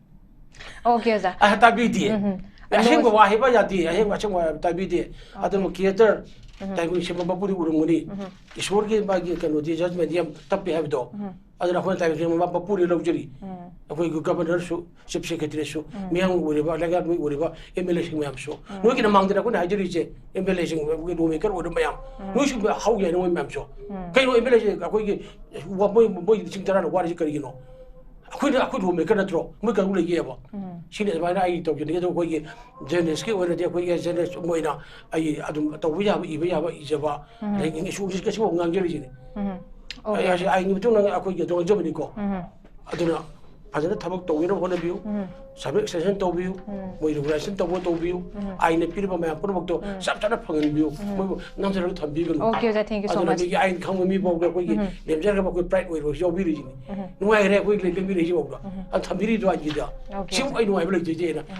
Okay, ꯑꯣꯖꯥ꯫ ꯑ, ꯇꯥꯕꯤꯗꯦ꯫ ꯎꯝ꯫ ꯑꯁꯦꯡꯕ ꯅꯣꯏ- ꯋꯥ ꯍꯥꯏꯕ ꯌꯥꯗꯦ, ꯑꯁꯦꯡꯕ, ꯑꯁꯦꯡꯕ ꯍꯥꯏꯕ ꯇꯥꯕꯤꯗꯦ꯫ Okay. ꯑꯗꯨꯅ creator, ꯎꯝ꯫ ꯇꯥꯏꯕꯪ ꯁꯦꯝꯕ ꯃꯄꯨꯗꯤ ꯎꯔꯝꯒꯅꯤ꯫ ꯎꯝ꯫ ꯏꯁꯣꯔꯒꯤ ꯃꯥꯒꯤ ꯀꯩꯅꯣꯗꯤ, judgment ꯗꯤ ꯌꯥꯝ ꯇꯞꯄꯦ ꯍꯥꯏꯕꯗꯣ꯫ ꯎꯝ꯫ ꯑꯗꯨꯅ ꯑꯩꯈꯣꯏꯅ ꯇꯥꯏꯕꯪ ꯁꯦꯝꯕ ꯃꯄꯨꯗꯤ ꯂꯧꯖꯔꯤ꯫ ꯎꯝ꯫ ꯑꯩꯈꯣꯏꯒꯤ governor ꯁꯨ, chief secretary ꯁꯨ, ꯎꯝ꯫ ꯃꯤꯌꯥꯝꯒꯤ ꯑꯣꯏꯔꯤꯕ, ꯂꯩꯉꯥꯛ ꯃꯤ ꯑꯣꯏꯔꯤꯕ, M L A ꯁꯤꯡ ꯃꯌꯥꯝꯁꯨ꯫ ꯎꯝ꯫ ꯅꯣꯏꯒꯤ ꯃꯃꯥꯡꯗꯅ ꯑꯩꯈꯣꯏꯅ ꯍꯥꯏꯖꯔꯤꯁꯦ, M L A ꯁꯤꯡ, ꯑꯩꯈꯣꯏꯒꯤ law maker ꯑꯣꯏꯔꯤꯕ ꯃꯌꯥꯝ꯫ ꯎꯝ꯫ ꯅꯣꯏꯁꯨ ꯍꯧ ꯌꯥꯏꯅ ꯃꯣꯏ ꯃꯌꯥꯝꯁꯨ꯫ ꯎꯝ꯫ ꯀꯩꯅꯣ M L A ꯁꯦ ꯑꯩꯈꯣꯏꯒꯤ, ꯃꯣꯏ, ꯃꯣꯏ ꯂꯤꯁꯤꯡ ꯇꯔꯥꯅ ꯋꯥꯔꯤꯁꯦ ꯀꯔꯤꯒꯤꯅꯣ? ꯑꯩꯈꯣꯏꯅ, ꯑꯩꯈꯣꯏ law maker ꯅꯠꯇ꯭ꯔꯣ? ꯃꯣꯏ ꯀꯔꯝ ꯂꯩꯒꯦꯕ? ꯎꯝ꯫ ꯁꯤꯅꯤ ꯑꯗꯨꯃꯥꯏꯅ ꯑꯩ ꯇꯧꯖꯅꯤꯡꯉꯤ꯫ ꯑꯗꯨ ꯑꯩꯈꯣꯏꯒꯤ journalist ꯀꯤ ꯑꯣꯏꯅꯗꯤ ꯑꯩꯈꯣꯏꯒꯤ journalist ꯑꯃ ꯑꯣꯏꯅ ꯑꯩ ꯑꯗꯨꯝ ꯇꯧꯕ ꯌꯥꯕ, ꯏꯕ ꯌꯥꯕ ꯏꯖꯕ, ꯎꯝ꯫ ꯑꯗꯒꯤ English ꯀꯁꯤꯐꯥꯎ ꯉꯥꯡꯖꯔꯤꯁꯤꯅꯤ꯫ ꯎꯝ꯫ ꯑꯩ Okay. ꯍꯧꯖꯤꯛ ꯑꯥꯏꯟꯒꯤ ꯃꯇꯨꯡ ꯏꯟꯅ ꯑꯩꯈꯣꯏꯒꯤ ꯑꯗꯨꯝ ꯉꯥꯡꯖꯕꯅꯤꯀꯣ꯫ ꯎꯝ꯫ ꯑꯗꯨꯅ ꯐꯖꯅ ꯊꯕꯛ ꯇꯧꯕꯤꯅꯕ ꯍꯣꯠꯅꯕꯤꯌꯨ꯫ ꯎꯝ꯫ Service extension ꯇꯧꯕꯤꯌꯨ꯫ ꯎꯝ꯫ ꯃꯣꯏ regulation ꯇꯧꯕ ꯇꯧꯕꯤꯌꯨ꯫ ꯎꯝ꯫ ꯑꯥꯏꯟꯅ ꯄꯤꯔꯤꯕ ꯃꯌꯥꯝ ꯄꯨꯝꯅꯃꯛꯇꯣ ꯎꯝ꯫ ꯆꯞ ꯆꯥꯅ ꯐꯪꯍꯟꯕꯤꯌꯨ꯫ ꯎꯝ꯫ ꯃꯣꯏꯕꯨ ꯅꯝꯊꯔꯒ ꯊꯝꯕꯤꯒꯅꯨ꯫ Okay, ꯑꯣꯖꯥ, thank you so ꯑꯗꯨꯅ much. ꯃꯤꯒꯤ ꯑꯥꯏꯟ ꯈꯪꯕ ꯃꯤ ꯐꯥꯎꯕ ꯑꯩꯈꯣꯏꯒꯤ ꯎꯝ꯫ ꯂꯦꯝꯖꯔꯒ ꯑꯩꯈꯣꯏ pride ꯑꯣꯏꯔꯣ ꯌꯥꯎꯕꯤꯔꯤꯁꯤꯅꯤ꯫ ꯎꯝ꯫ ꯅꯨꯡꯉꯥꯏꯈ꯭ꯔꯦ ꯑꯩꯈꯣꯏ ꯂꯦꯝꯕꯤꯔꯛꯏꯁꯤ ꯐꯥꯎꯕ꯫ ꯎꯝ꯫ ꯑꯗꯨ ꯊꯝꯕꯤꯔꯤꯗꯣ ꯑꯥꯏꯟꯒꯤꯗ꯫ Okay.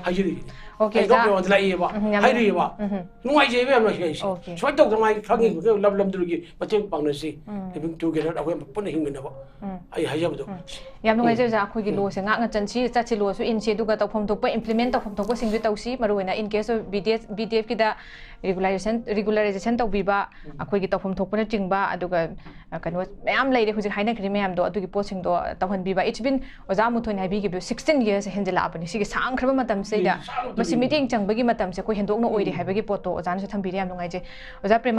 ꯍꯥꯏꯖꯔꯤꯁꯤꯅꯤ꯫ Okay, ꯑꯩ ꯑꯣꯖꯥ꯫ ꯅꯣꯛꯄꯩ ꯋꯥꯗꯤ ꯂꯥꯛꯏꯌꯦꯕ꯫ ꯎꯝ, ꯌꯥꯝ ꯍꯥꯏꯔꯤꯌꯦꯕ꯫ ꯎꯝ꯫ ꯅꯨꯡꯉꯥꯏꯖꯩꯕ ꯌꯥꯝꯅ ꯁꯤ ꯑꯩꯁꯦ꯫ Okay. ꯁꯨꯃꯥꯏꯅ ꯇꯧꯗꯅ ꯃꯥꯒꯤ ꯈꯪꯉꯤꯕ ꯂꯝ ꯂꯝꯗꯨꯒꯤ ꯃꯇꯦꯡ ꯄꯥꯡꯅꯁꯤ꯫ ꯎꯝ꯫ Living together ꯑꯩꯈꯣꯏ ꯄꯨꯟꯅ ꯍꯤꯡꯃꯤꯟꯅꯕ꯫ ꯎꯝ꯫ ꯑꯩ ꯍꯥꯏꯖꯕꯗꯣ꯫ ꯎꯝ꯫ ꯌꯥꯝ ꯅꯨꯡꯉꯥꯏꯖꯩ ꯑꯣꯖꯥ, ꯑꯩꯈꯣꯏꯒꯤ ꯎꯝ꯫ law ꯁꯦ ꯉꯥꯛꯅ ꯆꯟꯁꯤ, ꯆꯠꯁꯤ, law ꯁꯨ ꯏꯟꯁꯤ, ꯑꯗꯨꯒ ꯇꯧꯐꯝ ꯊꯣꯛꯄ implement ꯇꯧꯐꯝ ꯊꯣꯛꯄꯁꯤꯡꯁꯨ ꯇꯧꯁꯤ꯫ ꯃꯔꯨꯑꯣꯏꯅ in case of B D F, B D F ꯀꯤꯗ regulation, regularization ꯇꯧꯕꯤꯕ, ꯑꯩꯈꯣꯏꯒꯤ ꯇꯧꯐꯝ ꯊꯣꯛꯄꯅꯆꯤꯡꯕ, ꯑꯗꯨꯒ, ꯑ, ꯀꯩꯅꯣ ꯃꯌꯥꯝ ꯂꯩꯔꯦ ꯍꯧꯖꯤꯛ ꯍꯥꯏꯅꯈ꯭ꯔꯤ ꯃꯌꯥꯝꯗꯣ, ꯑꯗꯨꯒꯤ ꯄꯣꯠꯁꯤꯡꯗꯣ ꯇꯧꯍꯟꯕꯤꯕ꯫ It's been, ꯑꯣꯖꯥ ꯃꯨꯊꯣꯏꯅ ꯍꯥꯏꯕꯤꯈꯤꯕꯗꯣ, sixteen years ꯍꯦꯟꯖꯜꯂꯛꯑꯕꯅꯤ꯫ ꯁꯤꯒꯤ ꯁꯥꯡꯈ꯭ꯔꯕ ꯃꯇꯝꯁꯤꯗꯩꯗ ꯁꯥꯡꯅ ꯃꯁꯤ ꯃꯤꯠꯌꯦꯡ ꯆꯪꯕꯒꯤ ꯃꯇꯝꯁꯦ ꯑꯩꯈꯣꯏ ꯍꯦꯟꯗꯣꯛꯅ ꯑꯣꯏꯔꯦ ꯍꯥꯏꯕꯒꯤ ꯄꯣꯠꯇꯣ ꯑꯣꯖꯥꯅꯁꯨ ꯊꯝꯕꯤꯔꯦ꯫ ꯌꯥꯝ ꯅꯨꯡꯉꯥꯏꯖꯩ꯫ ꯑꯣꯖꯥ ꯄ꯭ꯔꯦꯝ